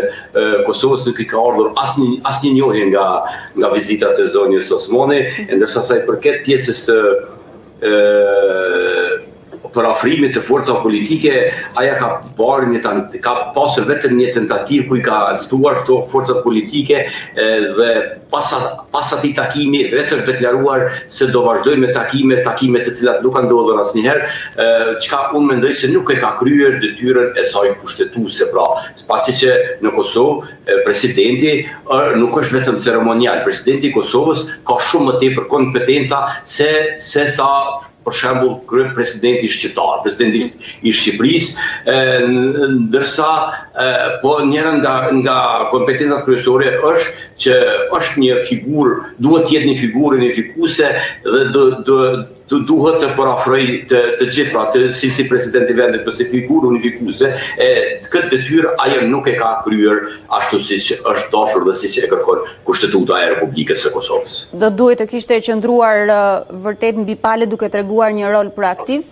Kosovës nuk i ka ardhur asnjë asnjë njohje nga nga vizitat e zonjës Osmani, e ndërsa sa i përket pjesës së përafrimit të forcave politike, ajo ka parë një ka pasur vetëm një tentativë ku i ka ftuar këto forcat politike dhe pas pas atij takimi vetë është deklaruar se do vazhdojë me takime, takime të cilat nuk kanë ndodhur asnjëherë, çka unë mendoj se nuk e ka kryer detyrën e saj kushtetuese, pra, pasi që në Kosovë Presidenti nuk është vetëm ceremonial, presidenti i Kosovës ka shumë më tepër kompetenca se se sa për shembull kryepresidenti shqiptar, presidenti i Shqipërisë, ndërsa po njëra nga nga kompetencat kryesore është që është një figurë, duhet të jetë një figurë unifikuese dhe do do do duhet të përafrojë të, të gjithë, pra të, si si president i vendit, po si figurë unifikuese, e këtë detyrë ajo nuk e ka kryer ashtu siç është dashur dhe siç e kërkon Kushtetuta e Republikës së Kosovës. Do duhet të kishte qëndruar vërtet mbi palët duke treguar një rol proaktiv?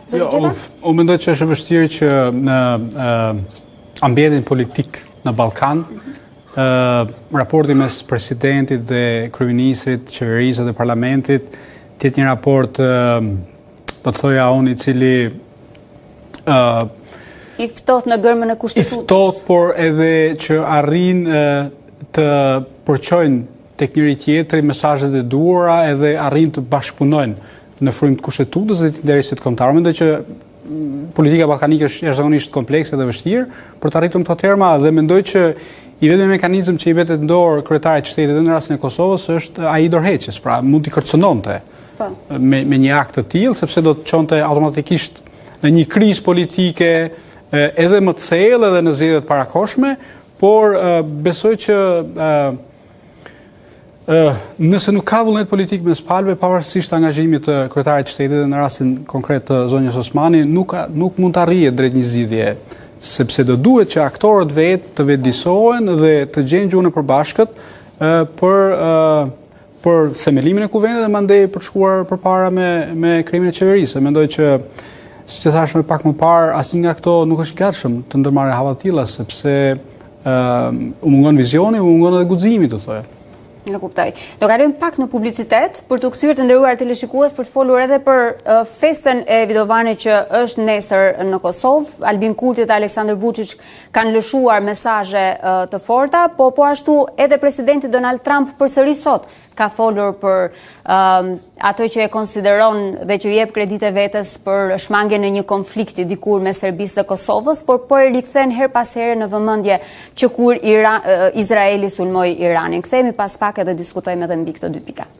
Jo, unë mendoj që është e vështirë që në ambientin politik në Ballkan, raporti mes presidentit dhe kryeministrit, qeverisë dhe parlamentit, të jetë një raport, do të thoja unë, i cili i ftohtë në gërmën e kushtetutës. I ftohtë, por edhe që arrin të përçojnë tek njëri tjetri mesazhet e duhura edhe arrin të bashkëpunojnë në frymë të kushtetutës dhe të interesit kombëtar. Mendoj që politika ballkanike është jashtëzakonisht komplekse dhe vështirë për të arritur këto terma dhe mendoj që i vetmi mekanizëm që i mbetet në dorë kryetarit të shtetit në rastin e Kosovës është ai i dorëheqjes, pra mund t'i kërcënonte po. me me një akt të tillë sepse do të çonte automatikisht në një krizë politike edhe më të thellë edhe në zgjedhje të parakohshme, por besoj që Nëse nuk ka vullnet politik mes palëve, pavarësisht angazhimit të kryetarit të shtetit dhe në rastin konkret të zonjës Osmani, nuk nuk mund të arrihet drejt një zgjidhje, sepse do duhet që aktorët vetë të vetëdijesohen dhe të gjejnë gjuhën e përbashkët për për themelimin e kuvendit dhe mandej për të shkuar përpara me me krijimin e qeverisë. Mendoj që siç e thashë më pak më parë, asnjë nga këto nuk është i gatshëm të ndërmarrë hapa të tilla sepse u mungon vizioni, u mungon edhe guximi, do thoja. E kuptoj. Do kalojmë pak në publicitet për t'u kthyer të nderuar teleshikues për të folur edhe për festën e Vidovanit që është nesër në Kosovë. Albin Kurti dhe Aleksandar Vuçiç kanë lëshuar mesazhe të forta, po po ashtu edhe presidenti Donald Trump përsëri sot ka folur për atë që e konsideron dhe që i jep kredite vetes për shmangien e një konflikti dikur mes Serbisë dhe Kosovës, por po e rikthen herë pas here në vëmendje që kur Ira, Izraeli sulmoi Iranin. Kthehemi pas pak edhe diskutojmë edhe mbi këto dy pika.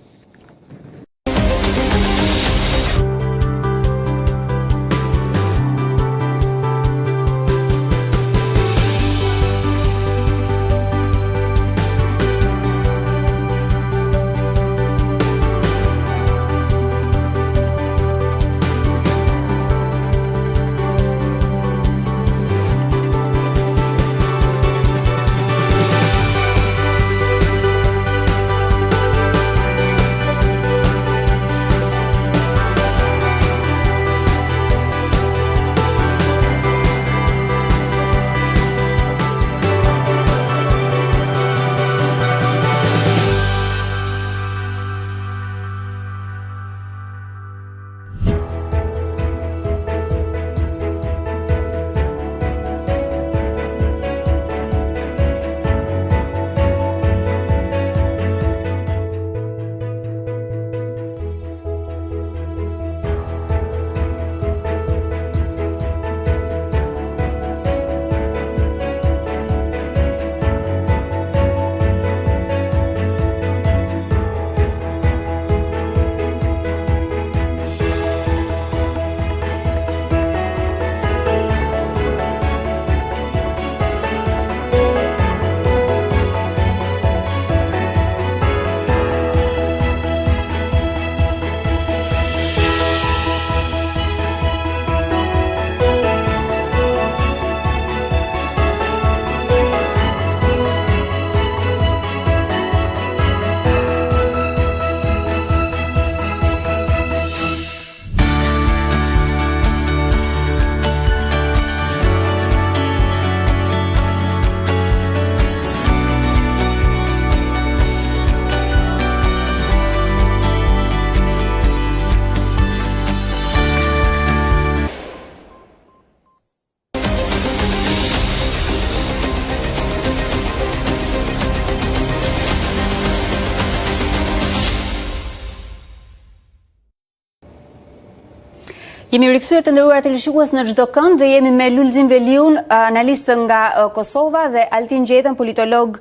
Jemi rikthyer të nderuar teleshikues në çdo kënd dhe jemi me Lulzim Veliun, analist nga Kosova dhe Altin Gjetën, politolog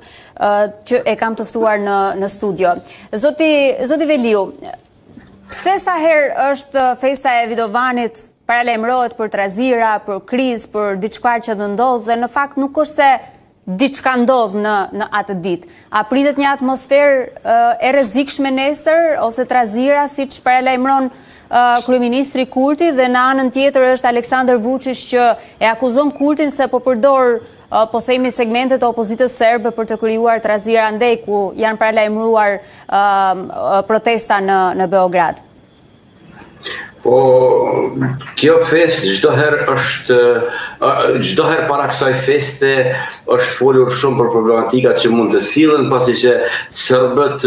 që e kam të ftuar në në studio. Zoti Zoti Veliu, pse sa herë është festa e Vidovanit paralajmërohet për trazira, për krizë, për diçka që do ndodhë dhe në fakt nuk është se diçka ndodh në në atë ditë. A pritet një atmosferë e rrezikshme nesër ose trazira siç paralajmëron kryeministri Kurti dhe në anën tjetër është Aleksandar Vuçiq që e akuzon Kurtin se po përdor po themi segmente të opozitës serbe për të krijuar trazira andej ku janë paralajmëruar protesta në në Beograd. Po kjo festë çdo herë është çdo herë para kësaj feste është folur shumë për problematikat që mund të sillen pasi që serbët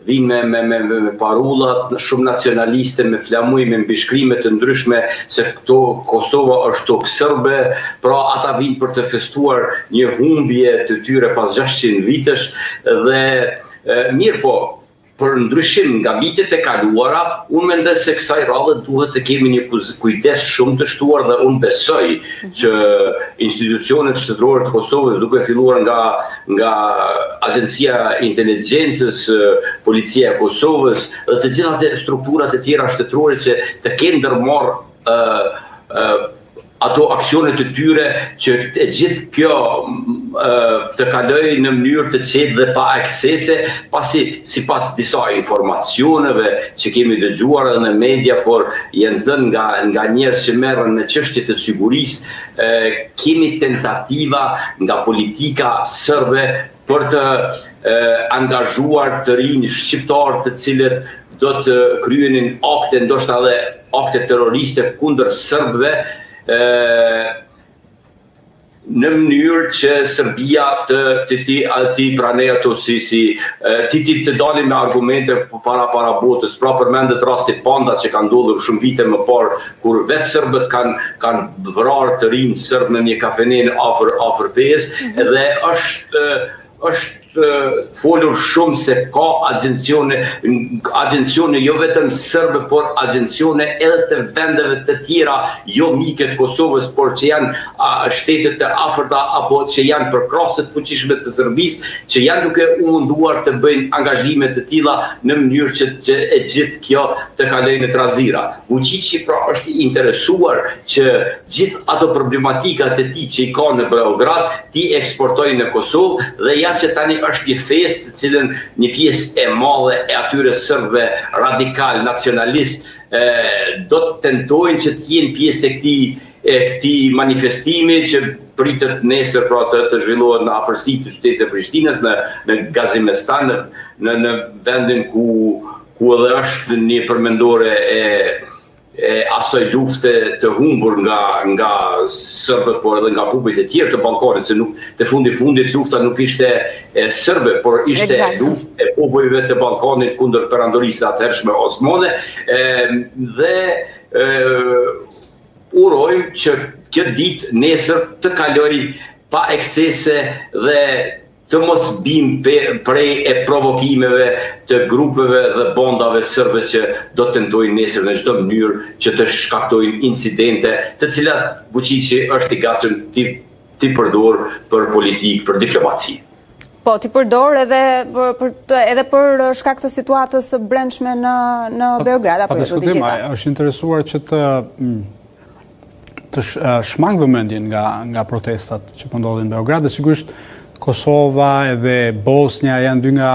vijnë me me me me parullat shumë nacionaliste me flamuj me mbishkrime të ndryshme se këto Kosova është tokë serbe, pra ata vijnë për të festuar një humbje të tyre pas 600 vitesh dhe mirëpo Për ndryshim nga vitet e kaluara, unë mendoj se kësaj radhe duhet të kemi një kujdes shumë të shtuar dhe unë besoj që institucionet shtetërore të Kosovës, duke filluar nga nga Agjencia e Inteligjencës, Policia e Kosovës dhe të gjitha ato strukturat e tjera shtetërore që të kenë ndërmarrë ato aksione të tyre që e gjithë kjo të kalojë në mënyrë të qetë dhe pa ekscese, pasi sipas disa informacioneve që kemi dëgjuar edhe në media, por janë dhënë nga nga njerëz që merren me çështje të sigurisë, kemi tentativa nga politika serbe për të angazhuar të rinj shqiptarë të cilët do të kryenin akte, ndoshta edhe akte terroriste kundër serbëve, në mënyrë që Serbia të të t'i t'i pranojë ato si si ti ti të dalin me argumente para para botës. Pra përmendet rasti Panda që ka ndodhur shumë vite më parë kur vetë serbët kanë kanë vrarë të rinj serbë në një kafene afër afër Pejës mm -hmm. dhe është është folur shumë se ka agjencione, agjencione jo vetëm serbe, por agjencione edhe të vendeve të tjera, jo mike të Kosovës, por që janë a, shtete të afërta apo që janë përkrahëse të fuqishme të Serbisë, që janë duke u munduar të bëjnë angazhime të tilla në mënyrë që, që e gjithë kjo të kalojë në trazira. Vuçiqi pra është i interesuar që gjithë ato problematika të tij që i ka në Beograd t'i eksportojë në Kosovë dhe ja që tani është një festë të cilën një pjesë e madhe e atyre serbëve radikalë nacionalistë do të tentojnë që të jenë pjesë e këtij e këtij manifestimi që pritet nesër pra të, të zhvillohet në afërsi të qytetit të Prishtinës në në Gazimestan në në, në vendin ku ku edhe është një përmendore e e asaj lufte të humbur nga nga serbët, por edhe nga popujt e tjerë të Ballkanit, se nuk te fundi fundit lufta nuk ishte e serbe, por ishte exact. luftë e popujve të Ballkanit kundër perandorisë së atëhershme osmane, e, dhe e, urojmë që kjo ditë nesër të kalojë pa ekscese dhe Të mos bim pre e provokimeve të grupeve dhe bandave serbe që do të tentojnë nesër në çdo mënyrë që të shkaktojnë incidente, të cilat Vuçiqi është i gatshëm t'i t'i përdorë për politikë, për diplomaci. Po, t'i përdorë edhe për, për edhe për shkak të situatës së brendshme në në Beograd apo jo zoti Gjeta. Është interesuar që të të shmangë vëmendjen nga nga protestat që po ndodhin në Beograd dhe sigurisht Kosova edhe Bosnja janë dy nga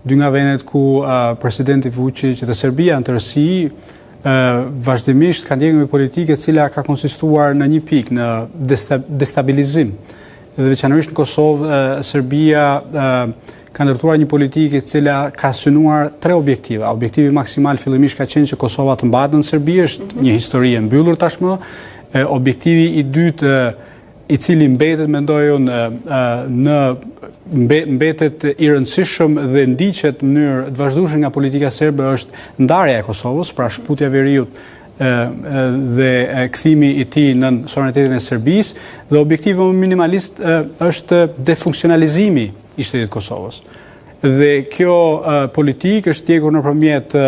dy nga vendet ku uh, presidenti Vučić dhe Serbia në tërësi uh, vazhdimisht ka ndjekur një politikë e cila ka konsistuar në një pikë në destabilizim. Dhe veçanërisht në Kosovë uh, Serbia uh, ka ndërtuar një politikë e cila ka synuar tre objektiva. Objektivi maksimal fillimisht ka qenë që Kosova të mbahet nën Serbi, është mhm. një histori e mbyllur tashmë. Objektivi i dytë i cili mbetet mendoj unë në mbetet i rëndësishëm dhe ndiqet në mënyrë të vazhdueshme nga politika serbe është ndarja e Kosovës, pra shkëputja e veriut dhe kthimi i tij nën sovranitetin e Serbisë dhe objektivi më minimalist është defunksionalizimi i shtetit të Kosovës. Dhe kjo politikë është ndjekur nëpërmjet.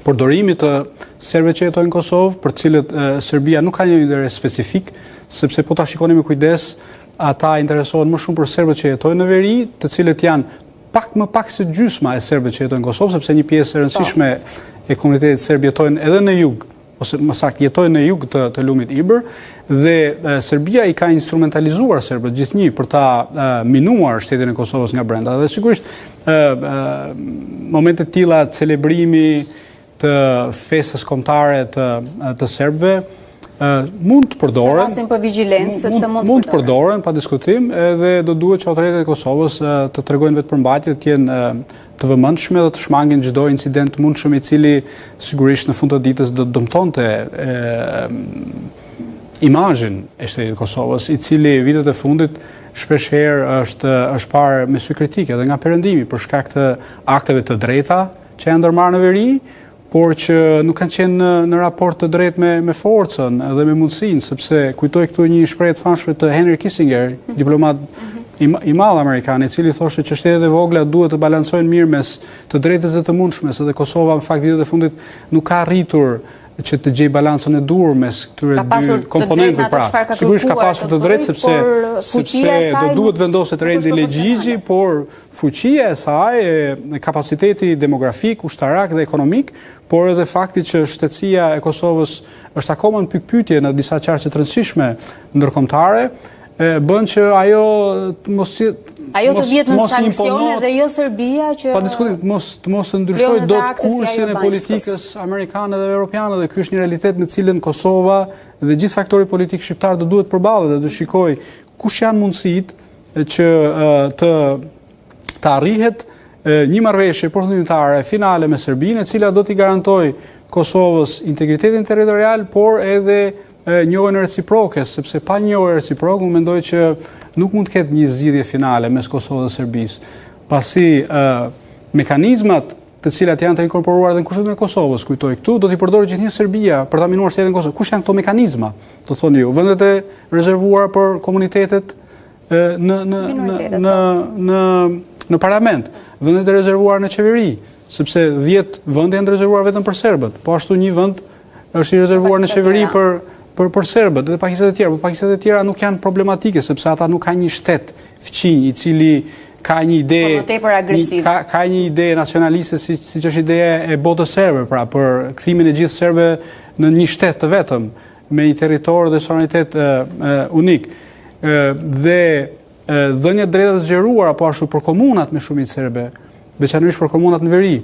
përdorimit të serbëve që jetojnë në Kosovë, për të cilët Serbia nuk ka një interes specifik, sepse po ta shikoni me kujdes, ata interesohen më shumë për serbët që jetojnë në veri, të cilët janë pak më pak se gjysma e serbëve që jetojnë në Kosovë, sepse një pjesë e rëndësishme e komunitetit serb jetojnë edhe në jug, ose më saktë jetojnë në jug të, të lumit Ibër, dhe e, Serbia i ka instrumentalizuar serbët gjithnjë për ta e, minuar shtetin e Kosovës nga brenda. Dhe sigurisht e, e, momente të tilla celebrimi të festës kombëtare të të serbëve mund të përdoren. Flasim për vigjilencë sepse mund të mund të përdoren pa diskutim, edhe do duhet që autoritetet e Kosovës të tregojnë vetëpërmbajtje, të jenë të vëmendshme dhe të shmangin çdo incident të mundshëm i cili sigurisht në fund të ditës do të dëmtonte imazhin e shtetit të Kosovës, i cili vitet e fundit shpesh herë është është parë me sy kritik edhe nga perëndimi për shkak të akteve të drejta që janë ndërmarrë në veri, por që nuk kanë qenë në, në raport të drejtë me, me forcën dhe me mundësinë, sepse kujtoj këtu një shprehje të famshme të Henry Kissinger, mhm. diplomat mhm. i, i madh amerikan, i cili thoshte që shtetet e vogla duhet të balancojnë mirë mes të drejtës dhe të mundshmes, edhe Kosova në fakt vitet e fundit nuk ka arritur që të gjejë balancën e duhur mes këtyre dy komponentëve pra. Sigurisht ka pasur të drejtë sepse sepse do duhet vendoset rendi e ligji, por Fuqia e saj, e kapaciteti demografik, ushtarak dhe ekonomik, por edhe fakti që shtetësia e Kosovës është akoma në pikëpyetje në disa qarqe të rëndësishme ndërkombëtare, bën që ajo të mos ajo të vihet në sanksione dhe jo Serbia që pa diskutim të mos të mos ndryshojë dot kursin e politikës amerikane dhe europiane dhe ky është një realitet me të cilën Kosova dhe gjithë faktori politik shqiptar do duhet përballet dhe të shikojë kush janë mundësitë që të të arrihet një marrëveshje përfundimtare finale me Serbinë, e cila do t'i garantojë Kosovës integritetin territorial, por edhe njohjen reciproke, sepse pa njohje reciproke, unë mendoj që nuk mund të ketë një zgjidhje finale mes Kosovës dhe Serbisë, pasi mekanizmat të cilat janë të inkorporuara edhe në Kushtetutën e Kosovës, kujtoj këtu, do t'i përdorë gjithnjë Serbia për ta minuar shtetin e Kosovës. Kush janë këto mekanizma? Do thoni ju, vendet e rezervuara për komunitetet në në në në po. në në parlament, vendet e rezervuara në qeveri, sepse 10 vende janë të rezervuara vetëm për serbët. Po ashtu një vend është i rezervuar në qeveri për për për serbët dhe pakicat e tjera, por pakicat e tjera nuk janë problematike sepse ata nuk kanë një shtet fqinj i cili ka një ide po, më tepër agresiv. Ka ka një ide nacionaliste si siç është ideja e botës serbe, pra për kthimin e gjithë serbëve në një shtet të vetëm me një territor dhe sovranitet e, e, unik. Ë dhe dhënia e drejtave të zgjeruara po ashtu për komunat me shumicë serbe, veçanërisht për komunat në veri,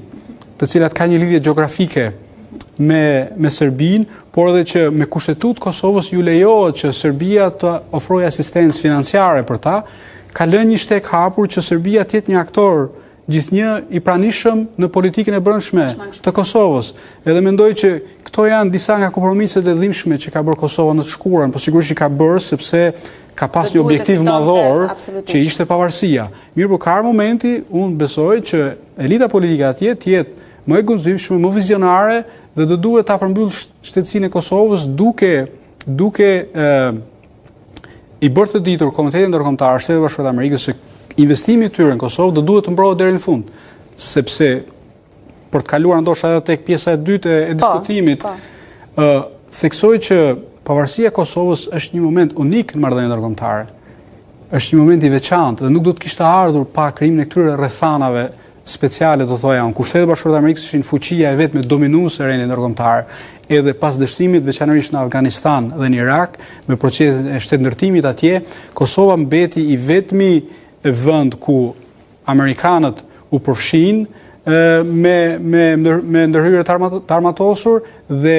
të cilat kanë një lidhje gjeografike me me Serbinë, por edhe që me kushtetutë të Kosovës ju lejohet që Serbia të ofrojë asistencë financiare për ta, ka lënë një shteg hapur që Serbia të jetë një aktor gjithnjë i pranishëm në politikën e brendshme të Kosovës. Edhe mendoj që këto janë disa nga kompromiset e dhimbshme që ka bërë Kosova në të shkuarën, po sigurisht i ka bërë sepse ka pas një objektiv madhor që ishte pavarësia. Mirëpo ka ardhur momenti, unë besoj që elita politike atje të jetë më e guximshme, më vizionare dhe do duhet ta përmbyllë shtetësinë e Kosovës duke duke e, i bërë të ditur komunitetit ndërkombëtar, Shteteve të Bashkuara të Amerikës se investimi i tyre në Kosovë do duhet të mbrohet deri në fund, sepse për të kaluar ndoshta edhe tek pjesa e dytë e po, diskutimit, po. ë theksoj që pavarësia e Kosovës është një moment unik në marrëdhëniet ndërkombëtare. Është një moment i veçantë dhe nuk do të kishte ardhur pa krijimin e këtyre rrethanave speciale, do thoja unë, ku Shtetet e Bashkuara të Amerikës ishin fuqia e vetme dominuese e rendit ndërkombëtar, edhe pas dështimit veçanërisht në Afganistan dhe në Irak, me procesin e shtetndërtimit atje, Kosova mbeti i vetmi vend ku amerikanët u përfshinë me me me ndërhyrje të armatosur dhe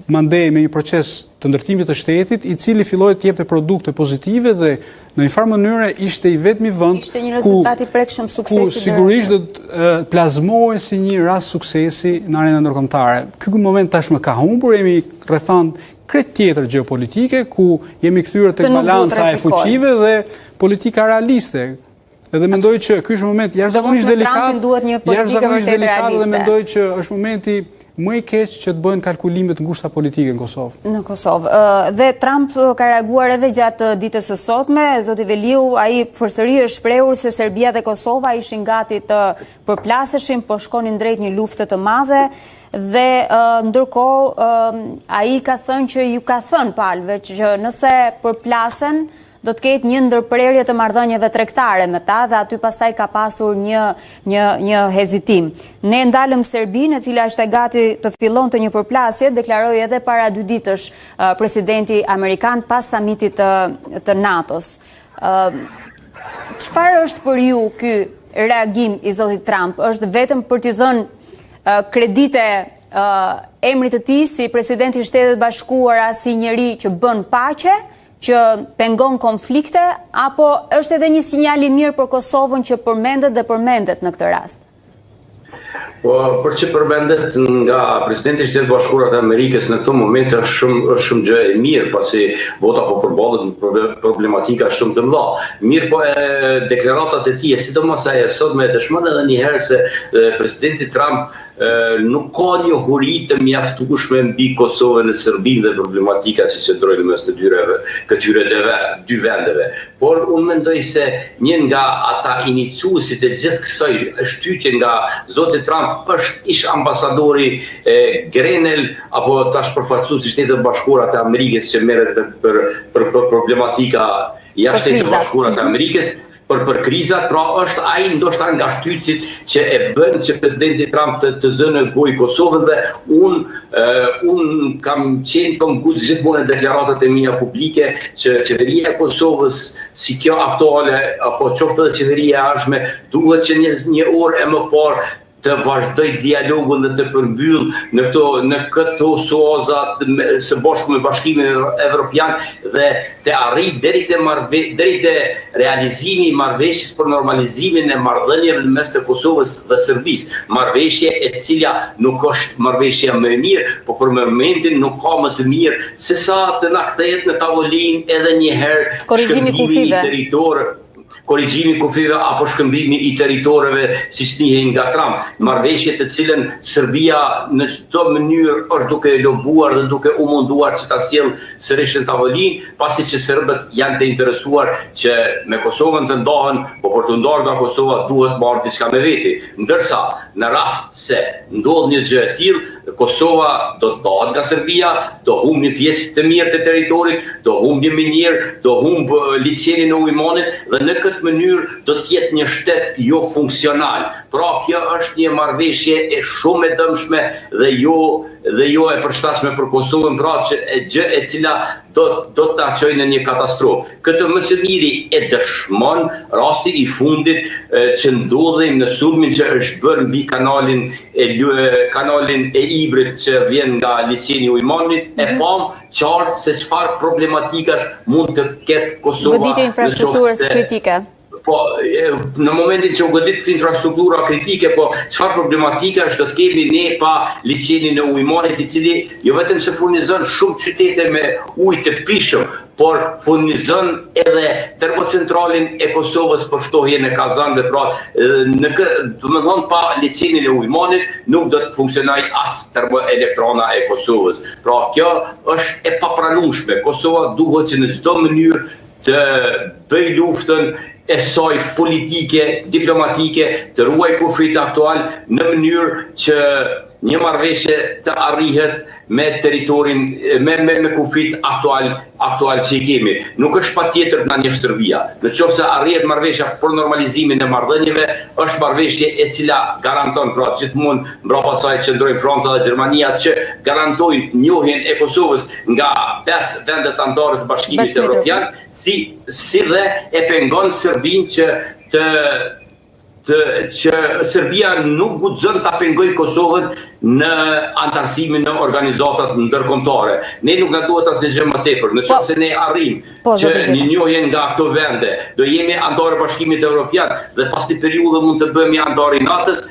mandej me një proces të ndërtimit të shtetit, i cili filloi të jepte produkte pozitive dhe në një farë mënyre ishte i vetmi vend ishte një rezultat i prekshëm suksesi ku sigurisht do të plazmohej si një rast suksesi në arenën ndërkombëtare. Ky moment tashmë ka humbur, jemi rrethanë krejt tjetër gjeopolitike ku jemi kthyer tek balanca e fuqive dhe politika realiste. Edhe mendoj që ky është moment jashtëzakonisht delikat, jashtëzakonisht delikat dhe mendoj që është momenti më i keq që të bëhen kalkulime të ngushta politike në Kosovë. Në Kosovë. Dhe Trump ka reaguar edhe gjatë ditës së sotme, zoti Veliu, ai përsëri është shprehur se Serbia dhe Kosova ishin gati të përplaseshin, po shkonin drejt një lufte të madhe dhe ndërkohë ai ka thënë që ju ka thënë palëve që nëse përplasen do të ketë një ndërprerje të marrëdhënieve tregtare me ta dhe aty pastaj ka pasur një një një hezitim. Ne ndalëm Serbinë, e cila është e gati të fillonte një përplasje, deklaroi edhe para dy ditësh presidenti amerikan pas samitit të të NATO-s. Çfarë është për ju ky reagim i zotit Trump? Është vetëm për t'i dhënë kredite emrit të tij si president i Shteteve të Bashkuara, si njeri që bën paqe, që pengon konflikte apo është edhe një sinjal i mirë për Kosovën që përmendet dhe përmendet në këtë rast? Po, për që përmendet nga presidenti i Shteteve të Bashkuara të Amerikës në këto momente është shumë është shumë gjë e mirë, pasi bota po përballet me problematika shumë të mëdha. Mirëpo e deklaratat e tij, sidomos ajo e sotme e dëshmon edhe një herë se presidenti Trump nuk ka njohuri të mjaftueshme mbi Kosovën e Serbinë dhe problematikat që qëndrojnë në mes të dyreve, këtyre deve, dy vendeve. Por unë mendoj se një nga ata iniciuesit e gjithë kësaj shtytje nga zoti Trump është ish ambasadori Grenell apo tash përfaqësuesi i Shteteve të Bashkuara të Amerikës që merret për për, për problematika jashtë Shteteve të Bashkuara të Amerikës, për për krizat, pra është ai ndoshta nga shtytësit që e bën që presidenti Trump të, të zë në gojë Kosovën dhe unë unë kam qenë këmbëngulës gjithmonë në deklaratat e mia publike që qeveria e Kosovës si kjo aktuale apo qoftë edhe qeveria e ardhshme duhet që një një orë e më parë të vazhdojë dialogun dhe të përmbyllë në këto në këto suaza së bashku me Bashkimin Evropian dhe të arrijë deri te marrëve, deri te realizimi i marrëveshjes për normalizimin e marrëdhënieve në mes të Kosovës dhe Serbisë, marrëveshje e cila nuk është marrëveshja më e mirë, po për momentin nuk ka më të mirë se sa të na kthehet në tavolinë edhe një herë korrigjimi i kufijve. Korrigjimi i kufijve apo shkëmbimi i territoreve siç njihej nga Trump, marrëveshje të cilën Serbia në çdo mënyrë është duke e lobuar dhe duke u munduar që ta sjellë sërish në tavolinë, pasi që serbët janë të interesuar që me Kosovën të ndahen, po për t'u ndarë nga Kosova duhet marrë diçka me veti. Ndërsa, në rast se ndodh një gjë e tillë, Kosova do të ndahet nga Serbia, do humbë një pjesë të mirë të territorit, do humbë një minierë, do humbë liqenin e Ujmanit dhe në këtë mënyrë do të jetë një shtet jo funksional. Pra kjo është një marrëveshje e shumë e dëmshme dhe jo dhe jo e përshtatshme për Kosovën, pra që e gjë e cila do do të na çojë në një katastrofë. Këtë më së miri e dëshmon rasti i fundit që ndodhi në sulmin që është bërë mbi kanalin e kanalin e Ibrit që vjen nga liqeni i Ujmanit, e mhm. pamë qartë se çfarë problematikash mund të ketë Kosova. Goditje infrastrukturës kritike. Po, në momentin që u godit infrastruktura kritike, po çfarë problematikash do të kemi ne pa liqenin e Ujmanit, i cili jo vetëm se furnizon shumë qytete me ujë të pijshëm, por furnizon edhe termocentralin e Kosovës për ftohjen e kazanëve, pra në kë, domethënë pa liqenin e Ujmanit nuk do të funksionojë as termoelektrana e Kosovës. Pra kjo është e papranueshme. Kosova duhet që në çdo mënyrë të bëjë luftën e saj politike, diplomatike, të ruajë kufijtë aktual në mënyrë që një marrëveshje të arrihet me territorin me me me kufijtë aktual aktual që i kemi. Nuk është patjetër të na njeh Serbia. Në qoftë se arrihet marrëveshja për normalizimin e marrëdhënieve, është marrëveshje e cila garanton, pra gjithmonë mbrapa saj qëndrojnë Franca dhe Gjermania që garantojnë njohjen e Kosovës nga pesë vendet anëtare të Bashkimit Evropian, si si dhe e pengon Serbinë që të të që Serbia nuk guxon ta pengojë Kosovën në anëtarësimin në organizatat ndërkombëtare. Ne nuk na duhet asnjë gjë më tepër. Në qoftë se ne arrijmë po, që një njohje nga këto vende, do jemi anëtarë e Bashkimit Evropian dhe pas një periudhe mund të bëhemi anëtar i NATO-s,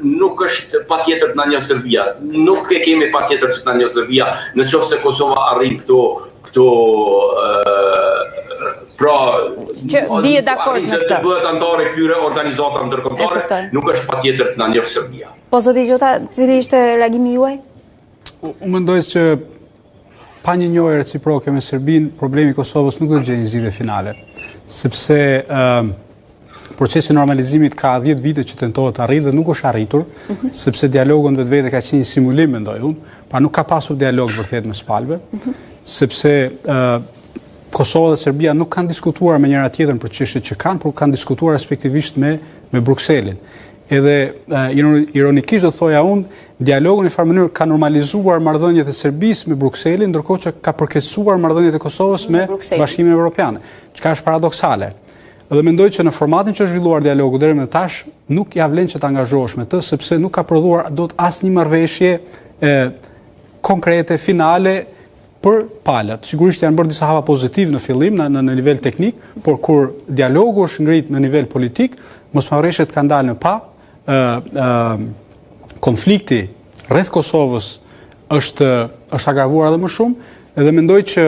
nuk është patjetër të na njohë Serbia. Nuk e kemi patjetër që të na njohë Serbia, në qoftë se Kosova arrin këto këto. Pra, që bie dakord me këtë. Të bëhet anëtare e këtyre organizatave ndërkombëtare, nuk është patjetër të na njohë Serbia. Po zoti Gjota, cili ishte reagimi juaj? Unë mendoj që pa një njohje reciproke me Serbinë, problemi i Kosovës nuk do të gjejë një zgjidhje finale, sepse ë procesi i normalizimit ka 10 vite që tentohet të arrihet dhe nuk është arritur, mm -hmm. sepse dialogu në vetvete ka qenë një simulim mendoj unë, pra nuk ka pasur dialog vërtet mes palëve, mm -hmm. sepse ë Kosova dhe Serbia nuk kanë diskutuar me njëra tjetrën për çështjet që kanë, por kanë diskutuar respektivisht me me Brukselin. Edhe ironikisht do thoja unë, dialogu në një farë mënyrë ka normalizuar marrëdhëniet e Serbisë me Brukselin, ndërkohë që ka përkeqësuar marrëdhëniet e Kosovës me Bashkimin Evropian, çka është paradoksale. Dhe mendoj që në formatin që është zhvilluar dialogu deri më tash, nuk ia vlen që të angazhohesh me të, sepse nuk ka prodhuar dot asnjë marrëveshje e konkrete finale për palët. Sigurisht janë bërë disa hapa pozitivë në fillim në në, në nivel teknik, por kur dialogu është ngrit në nivel politik, mosmarrëveshjet kanë dalë në pah, ë ë konflikti rreth Kosovës është është agravuar edhe më shumë, edhe mendoj që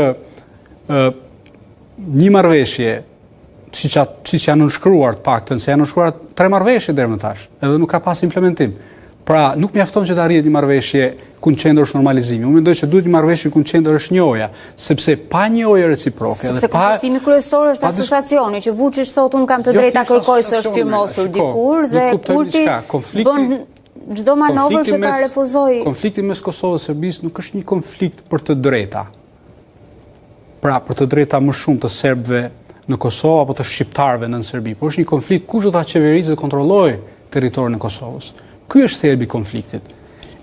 ë një marrëveshje siç siç janë nënshkruar të paktën, se janë nënshkruar tre marrëveshje deri më tash, edhe nuk ka pas implementim. Pra, nuk mjafton që të arrihet një marrëveshje ku në qendër është normalizimi. Unë mendoj që duhet një marrëveshje ku në qendër është njohja, sepse pa njohje reciproke dhe pa kontestimi kryesor është asociacioni që Vuçiç thotë unë kam të jo, drejtë ta kërkoj se është firmosur dikur dhe Kurti bën çdo manovër që ta refuzojë. Konflikti mes Kosovës dhe Serbisë nuk është një konflikt për të drejta. pra për të drejta më shumë të serbëve në Kosovë apo të shqiptarëve në Serbi, por është një konflikt kush do ta qeverisë dhe kontrollojë territorin e Kosovës. Ky është thelbi i konfliktit.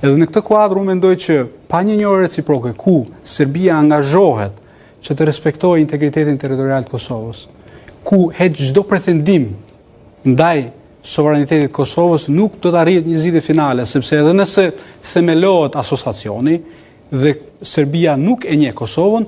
Edhe në këtë kuadër unë mendoj që pa një njohje reciproke ku Serbia angazhohet që të respektojë integritetin territorial të Kosovës, ku heq çdo pretendim ndaj sovranitetit të Kosovës, nuk do të arrihet një zgjidhje finale, sepse edhe nëse themelohet asociacioni, dhe Serbia nuk e njeh Kosovën,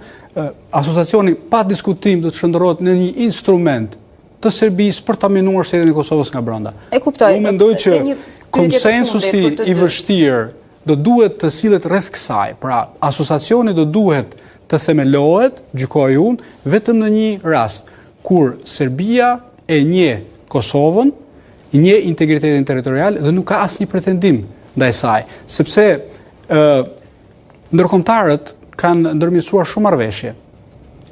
asociacioni pa diskutim do të shndërrohet në një instrument të Serbisë për ta minuar shtetin e Kosovës nga brenda. E kuptoj. Unë mendoj që konsensusi i vështirë do duhet të sillet rreth kësaj. Pra, asociacioni do duhet të themelohet, gjykoj unë, vetëm në një rast, kur Serbia e njeh Kosovën, njeh integritetin territorial dhe nuk ka asnjë pretendim ndaj saj, sepse ë ndërkombëtarët kanë ndërmjetësuar shumë marrëveshje.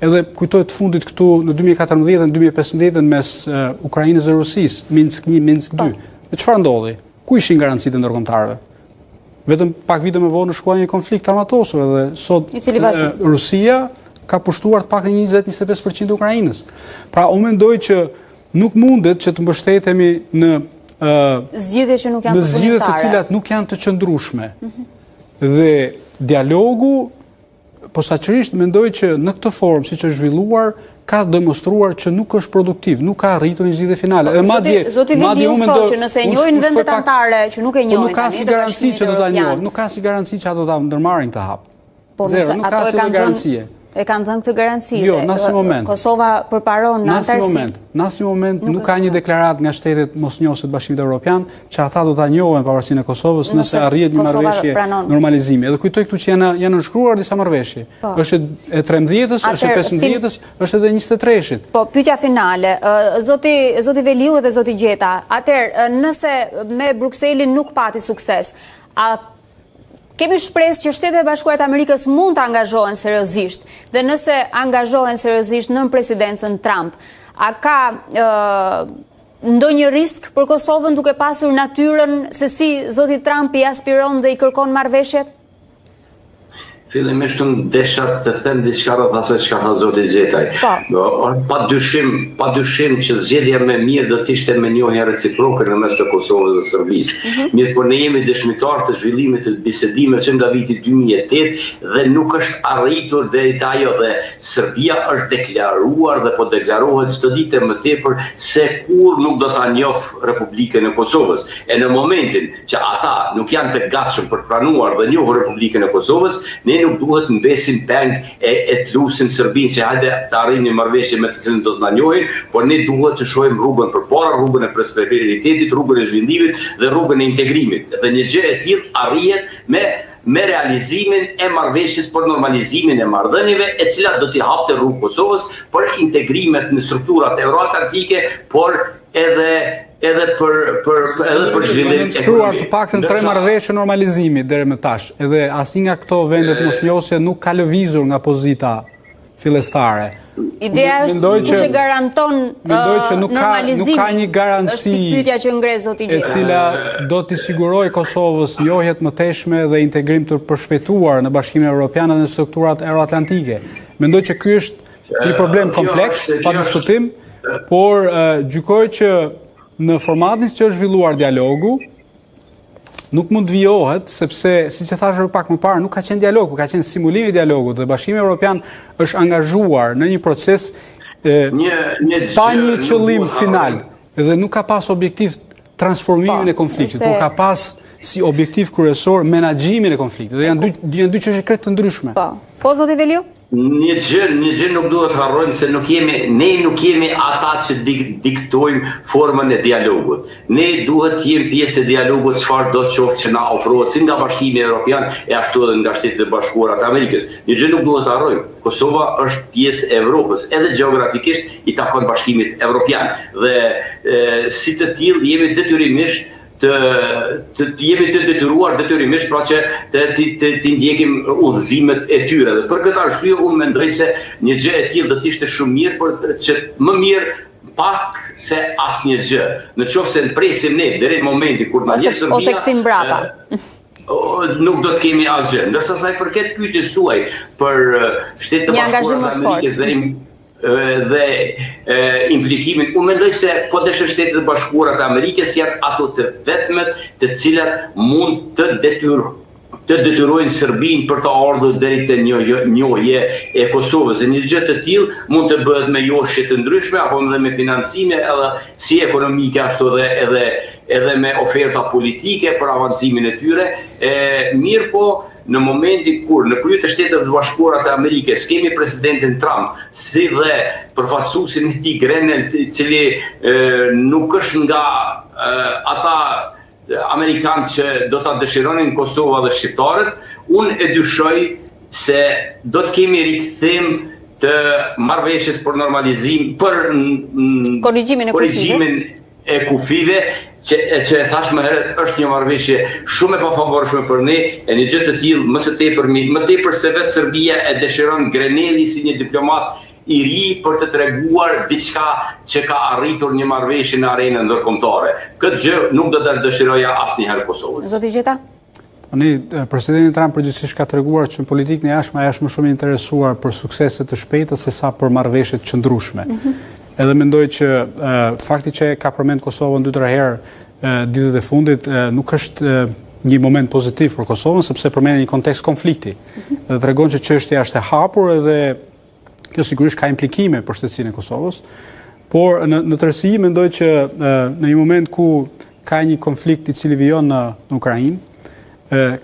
Edhe kujtoj të fundit këtu në 2014 dhe 2015 mes Ukrainës dhe Rusisë, Minsk 1, Minsk 2. Po. Dhe çfarë ndodhi? Ku ishin garancitë e ndërkombëtarëve? Vetëm pak vite më vonë shkuan një konflikt të armatosur edhe sot Rusia ka pushtuar të paktën 20-25% të Ukrainës. Pra unë mendoj që Nuk mundet që të mbështetemi në zgjidhje që nuk janë në zgjidhje të cilat nuk janë të qëndrueshme. Mhm. Dhe dialogu posaçërisht mendoj që në këtë formë siç është zhvilluar ka demonstruar që nuk është produktiv, nuk ka arritur një zgjidhje finale. Edhe po, madje, zoti madje unë mendoj që nëse e njohin vendet anëtare që nuk e po njohin, nuk ka asnjë garanci që do ta njohin, nuk ka asnjë garanci që ato do ta ndërmarrin këtë hap. Po nëse nuk ka asnjë garancie. E kanë dhënë këtë garanci. Jo, në asnjë moment. Kosova përparon në anëtarësim. Në asnjë moment, në asnjë moment nuk ka një deklaratë nga shtetet mosnjohëse të Bashkimit Evropian që ata do ta njohin pavarësinë e Kosovës nëse arrihet një marrëveshje normalizimi. Edhe kujtoj këtu që janë janë nënshkruar disa marrëveshje. Po. Është e 13-ës, është e 15-ës, është edhe 23-shit. Po, pyetja finale, zoti zoti Veliu dhe zoti Gjeta, atëherë nëse me Brukselin nuk pati sukses, a Kemi shpresë që Shtetet e Bashkuara të Amerikës mund të angazhohen seriozisht dhe nëse angazhohen seriozisht nën presidencën Trump, a ka ndonjë risk për Kosovën duke pasur natyrën se si zoti Trump i aspiron dhe i kërkon marrëveshjet? Fillimisht unë desha të them diçka rreth asaj çka tha zoti Gjetaj. Po. Pa dyshim, pa dyshim që zgjedhja më e mirë do të ishte me njohje reciproke në mes të Kosovës dhe Serbisë. Mm -hmm. Mirëpo ne jemi dëshmitarë të zhvillimit të bisedimeve që nga viti 2008 dhe nuk është arritur deri te ajo dhe Serbia është deklaruar dhe po deklarohet çdo ditë më tepër se kurrë nuk do ta njohë Republikën e Kosovës. E në momentin që ata nuk janë të gatshëm për të pranuar dhe njohur Republikën e Kosovës, ne Ne nuk duhet të mbesim peng e e të lusim Serbinë që hajde të arrijmë një marrëveshje me të cilën do të na njohin, por ne duhet të shohim rrugën përpara, rrugën e prosperitetit, rrugën e zhvillimit dhe rrugën e integrimit. Dhe një gjë e tillë arrihet me me realizimin e marrëveshjes për normalizimin e marrëdhënieve, e cila do t'i hapte rrugë Kosovës për integrimet në strukturat euroatlantike, por edhe edhe për për edhe për zhvillim ekonomik. Shkruar të paktën tre marrëveshje normalizimi deri më tash, edhe asnjë nga këto vende të mosnjohëse nuk ka lëvizur nga pozita fillestare. Ideja është mendoj që, kush e garanton mendoj që nuk ka nuk ka një garanci. Është pyetja që ngre zoti Gjeta. E cila do t'i sigurojë Kosovës njohje të mëtejshme dhe integrim të përshpejtuar në Bashkimin Evropian dhe në strukturat euroatlantike. Mendoj që ky është një problem kompleks, pa diskutim, por gjykoj që në formatin që është zhvilluar dialogu, nuk mund të vijohet, sepse, siç e thashë pak më parë, nuk ka qenë dialog, por ka qenë simulimi i dialogut dhe Bashkimi Evropian është angazhuar në një proces e, një, një pa një qëllim final dhe nuk ka pas objektiv transformimin po, e konfliktit, por ka pas si objektiv kryesor menaxhimin e konfliktit. Dhe janë dy janë dy çështje krejt të ndryshme. Po. Po zoti Veliu? Një gjë, një gjë nuk duhet të harrojmë se nuk jemi, ne nuk jemi ata që dik, diktojmë formën e dialogut. Ne duhet të jemi pjesë e dialogut çfarëdo qoftë që na ofrohet si nga Bashkimi Evropian e ashtu edhe nga Shtetet e Bashkuara të Amerikës. Një gjë nuk duhet të harrojmë, Kosova është pjesë e Evropës, edhe gjeografikisht i takon Bashkimit Evropian dhe e, si të tillë jemi detyrimisht të të jemi të detyruar detyrimisht pra që të të të, të ndjekim udhëzimet e tyre dhe për këtë arsye unë mendoj se një gjë e tillë do të ishte shumë mirë por që më mirë pak se asnjë gjë. Në qoftë se presim ne deri në momentin kur na njeh Serbia ose kthim mbrapa. Nuk do të kemi asgjë. Ndërsa sa i përket pyetjes suaj për Shtetet e Bashkuara të Amerikës dhe dhe e, implikimin. Unë mendoj se po deshe Shtetet e Bashkuara të Amerikës janë ato të vetmet të cilat mund të detyrojnë të detyrojnë Serbinë për të ardhur deri te një njohje e Kosovës. E një gjë të tillë mund të bëhet me joshje të ndryshme apo edhe me financime edhe si ekonomike ashtu edhe edhe edhe me oferta politike për avancimin e tyre. E mirëpo Në momentin kur në krye të Shteteve të Bashkuara të Amerikës kemi presidentin Trump, si dhe përfaqësuesin e tij Grenell, i cili e, nuk është nga e, ata amerikanë që do ta dëshironin Kosova dhe shqiptarët, unë e dyshoj se do të kemi rikthim të marrëveshjes për normalizim, për korrigjimin e korrigjimin e kufijve që e që e thashë më herët është një marrëveshje shumë e pafavorshme për ne e një gjë të tillë më së tepërmi më tepër se vetë Serbia e dëshiron Grenelli si një diplomat i ri për të treguar diçka që ka arritur një marrëveshje në arenën ndërkombëtare. Këtë gjë nuk do ta dëshiroja asnjëherë Kosovës. Zoti Gjeta? Tani, presidenti Trump përgjithësisht ka treguar që në politikën e jashtme ai është më shumë i interesuar për suksese të shpejta se sa për marrëveshje të qëndrueshme. Mm -hmm. Edhe mendoj që fakti që ka përmend Kosovën 2-3 herë ditët e fundit nuk është një moment pozitiv për Kosovën sepse përmend një kontekst konflikti. Mm -hmm. Dhe tregon që çështja është e hapur edhe Kjo sigurisht ka implikime për shtetësinë e Kosovës, por në në tërësi mendoj që në një moment ku ka një konflikt i cili vijon në, në Ukrainë,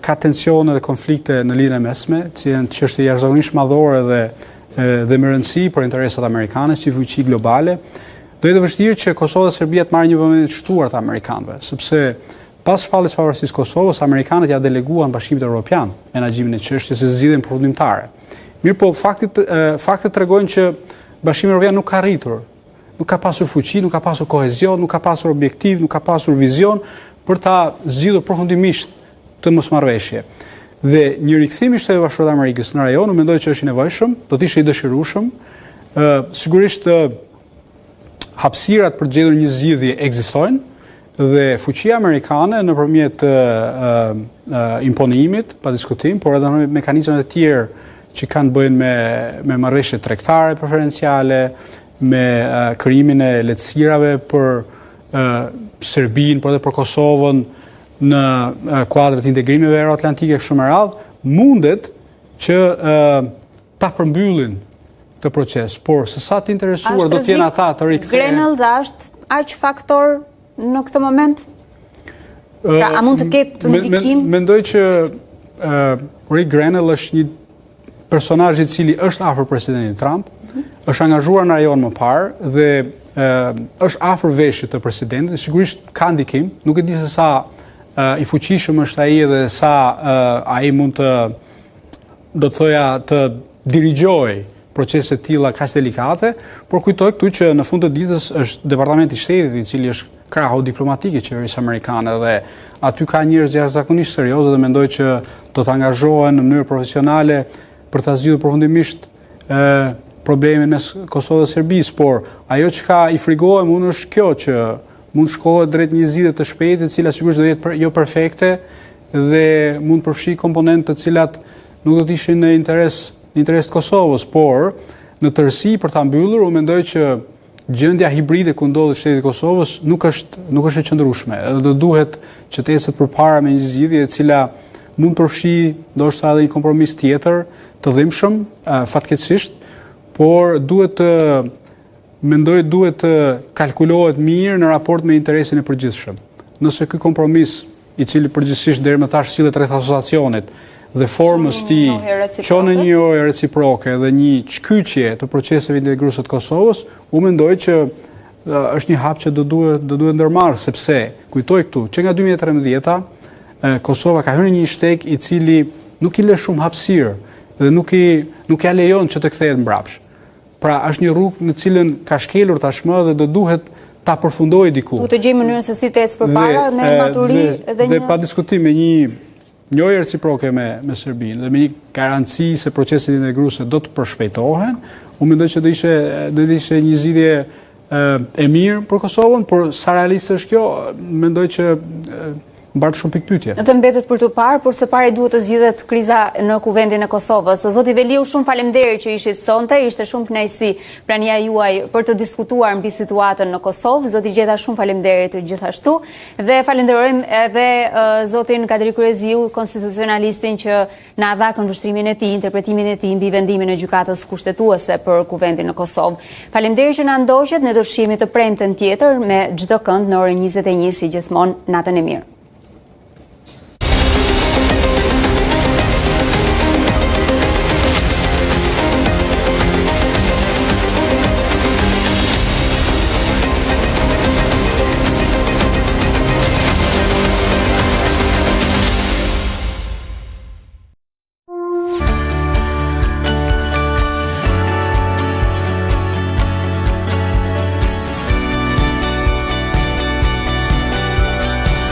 ka tensione dhe konflikte në Lindjen e Mesme, që janë çështje jashtëzakonisht madhore dhe dhe me rëndësi për interesat amerikane si fuqi globale, do jetë e vështirë që Kosova dhe Serbia të marrin një vëmendje të shtuar të amerikanëve, sepse Pas shpalljes së pavarësisë së Kosovës, amerikanët ia deleguan Bashkimit Evropian menaxhimin e çështjes e zgjidhjen përfundimtare. Mirëpo, faktit, faktet tregojnë që Bashkimi Evropian nuk ka arritur, nuk ka pasur fuqi, nuk ka pasur kohezion, nuk ka pasur objektiv, nuk ka pasur vizion për ta zgjidhur përfundimisht këtë mosmarrëveshje. Dhe një rikthim i Shteteve të Bashkuara të Amerikës në rajon, unë mendoj që është i nevojshëm, do të ishte i dëshirueshëm. Ë sigurisht hapësirat për të gjetur një zgjidhje ekzistojnë dhe fuqia amerikane nëpërmjet imponimit, pa diskutim, por edhe nëpërmjet mekanizmave të tjerë që kanë të bëjnë me me marrëveshje tregtare preferenciale, me krijimin e lehtësirave për Serbinë, por edhe për Kosovën në kuadër të integrimeve euroatlantike kështu me radhë, mundet që ta përmbyllin këtë proces, por se sa të interesuar do të jenë ata të rikthehen. Grenell dhe është aq faktor në këtë moment? Pra, a mund të ketë ndikim? Mendoj që Rick Grenell është një. personazh i cili është afër presidentit Trump, është angazhuar në rajon më parë dhe është afër veshit të presidentit, sigurisht ka ndikim, nuk e di se sa i fuqishëm është ai dhe sa ai mund të do të thoja të dirigjojë procese të tilla kaq delikate, por kujtoj këtu që në fund të ditës është Departamenti i Shtetit i cili është krahu diplomatik i qeverisë amerikane dhe aty ka njerëz jashtëzakonisht seriozë dhe mendoj që do të angazhohen në mënyrë profesionale për ta zgjidhur përfundimisht ë problemin mes Kosovës dhe Serbisë, por ajo çka i frigohem unë është kjo që mund shkohet drejt një zgjidhje të shpejtë, e cila sigurisht do jetë jo perfekte dhe mund të përfshijë komponentë të cilat nuk do të ishin në interes në interes të Kosovës, por në tërësi për ta mbyllur, unë mendoj që gjendja hibride ku ndodhet shteti i Kosovës nuk është nuk është e qëndrueshme. Edhe do duhet që të ecet përpara me një zgjidhje e cila mund të përfshijë ndoshta edhe një kompromis tjetër të dhimbshëm, fatkeqësisht, por duhet të mendoj duhet të kalkulohet mirë në raport me interesin e përgjithshëm. Nëse ky kompromis i cili përgjithësisht deri më tash sillet rreth asociacionit dhe formës së tij çon në një njohje reciproke dhe një çkyçje të proceseve integruese të Kosovës, unë mendoj që është një hap që do duhet do duhet ndërmarrë sepse kujtoj këtu që nga 2013-a Kosova ka hyrë në një shteg i cili nuk i lë shumë hapësirë dhe nuk i nuk ia lejon që të kthehet mbrapsht. Pra, është një rrugë në cilën ka shkelur tashmë dhe do duhet ta përfundojë diku. Duhet të gjejë mënyrën se si të ecë përpara me maturi dhe një dhe pa diskutim me një njohje reciproke me me Serbinë dhe me një garanci se proceset integruese do të përshpejtohen, unë mendoj që do ishte do të ishte një zgjidhje e mirë për Kosovën, por sa realiste është kjo, mendoj që mbart shumë pikëpyetje. Në të mbetet për t'u parë, por së pari duhet të zgjidhet kriza në Kuvendin e Kosovës. Zoti Veliu, shumë faleminderit që ishit sonte, ishte shumë kënaqësi prania juaj për të diskutuar mbi situatën në Kosovë. Zoti Gjeta, shumë faleminderit gjithashtu dhe falenderojmë edhe zotin Kadri Kryeziu, konstitucionalistin që na dha këndvështrimin e tij, interpretimin e tij mbi vendimin e Gjykatës Kushtetuese për Kuvendin në Kosovë. Faleminderit që na ndoqët, ne do të shihemi të premten tjetër me çdo kënd në orën 21 si gjithmonë natën e mirë.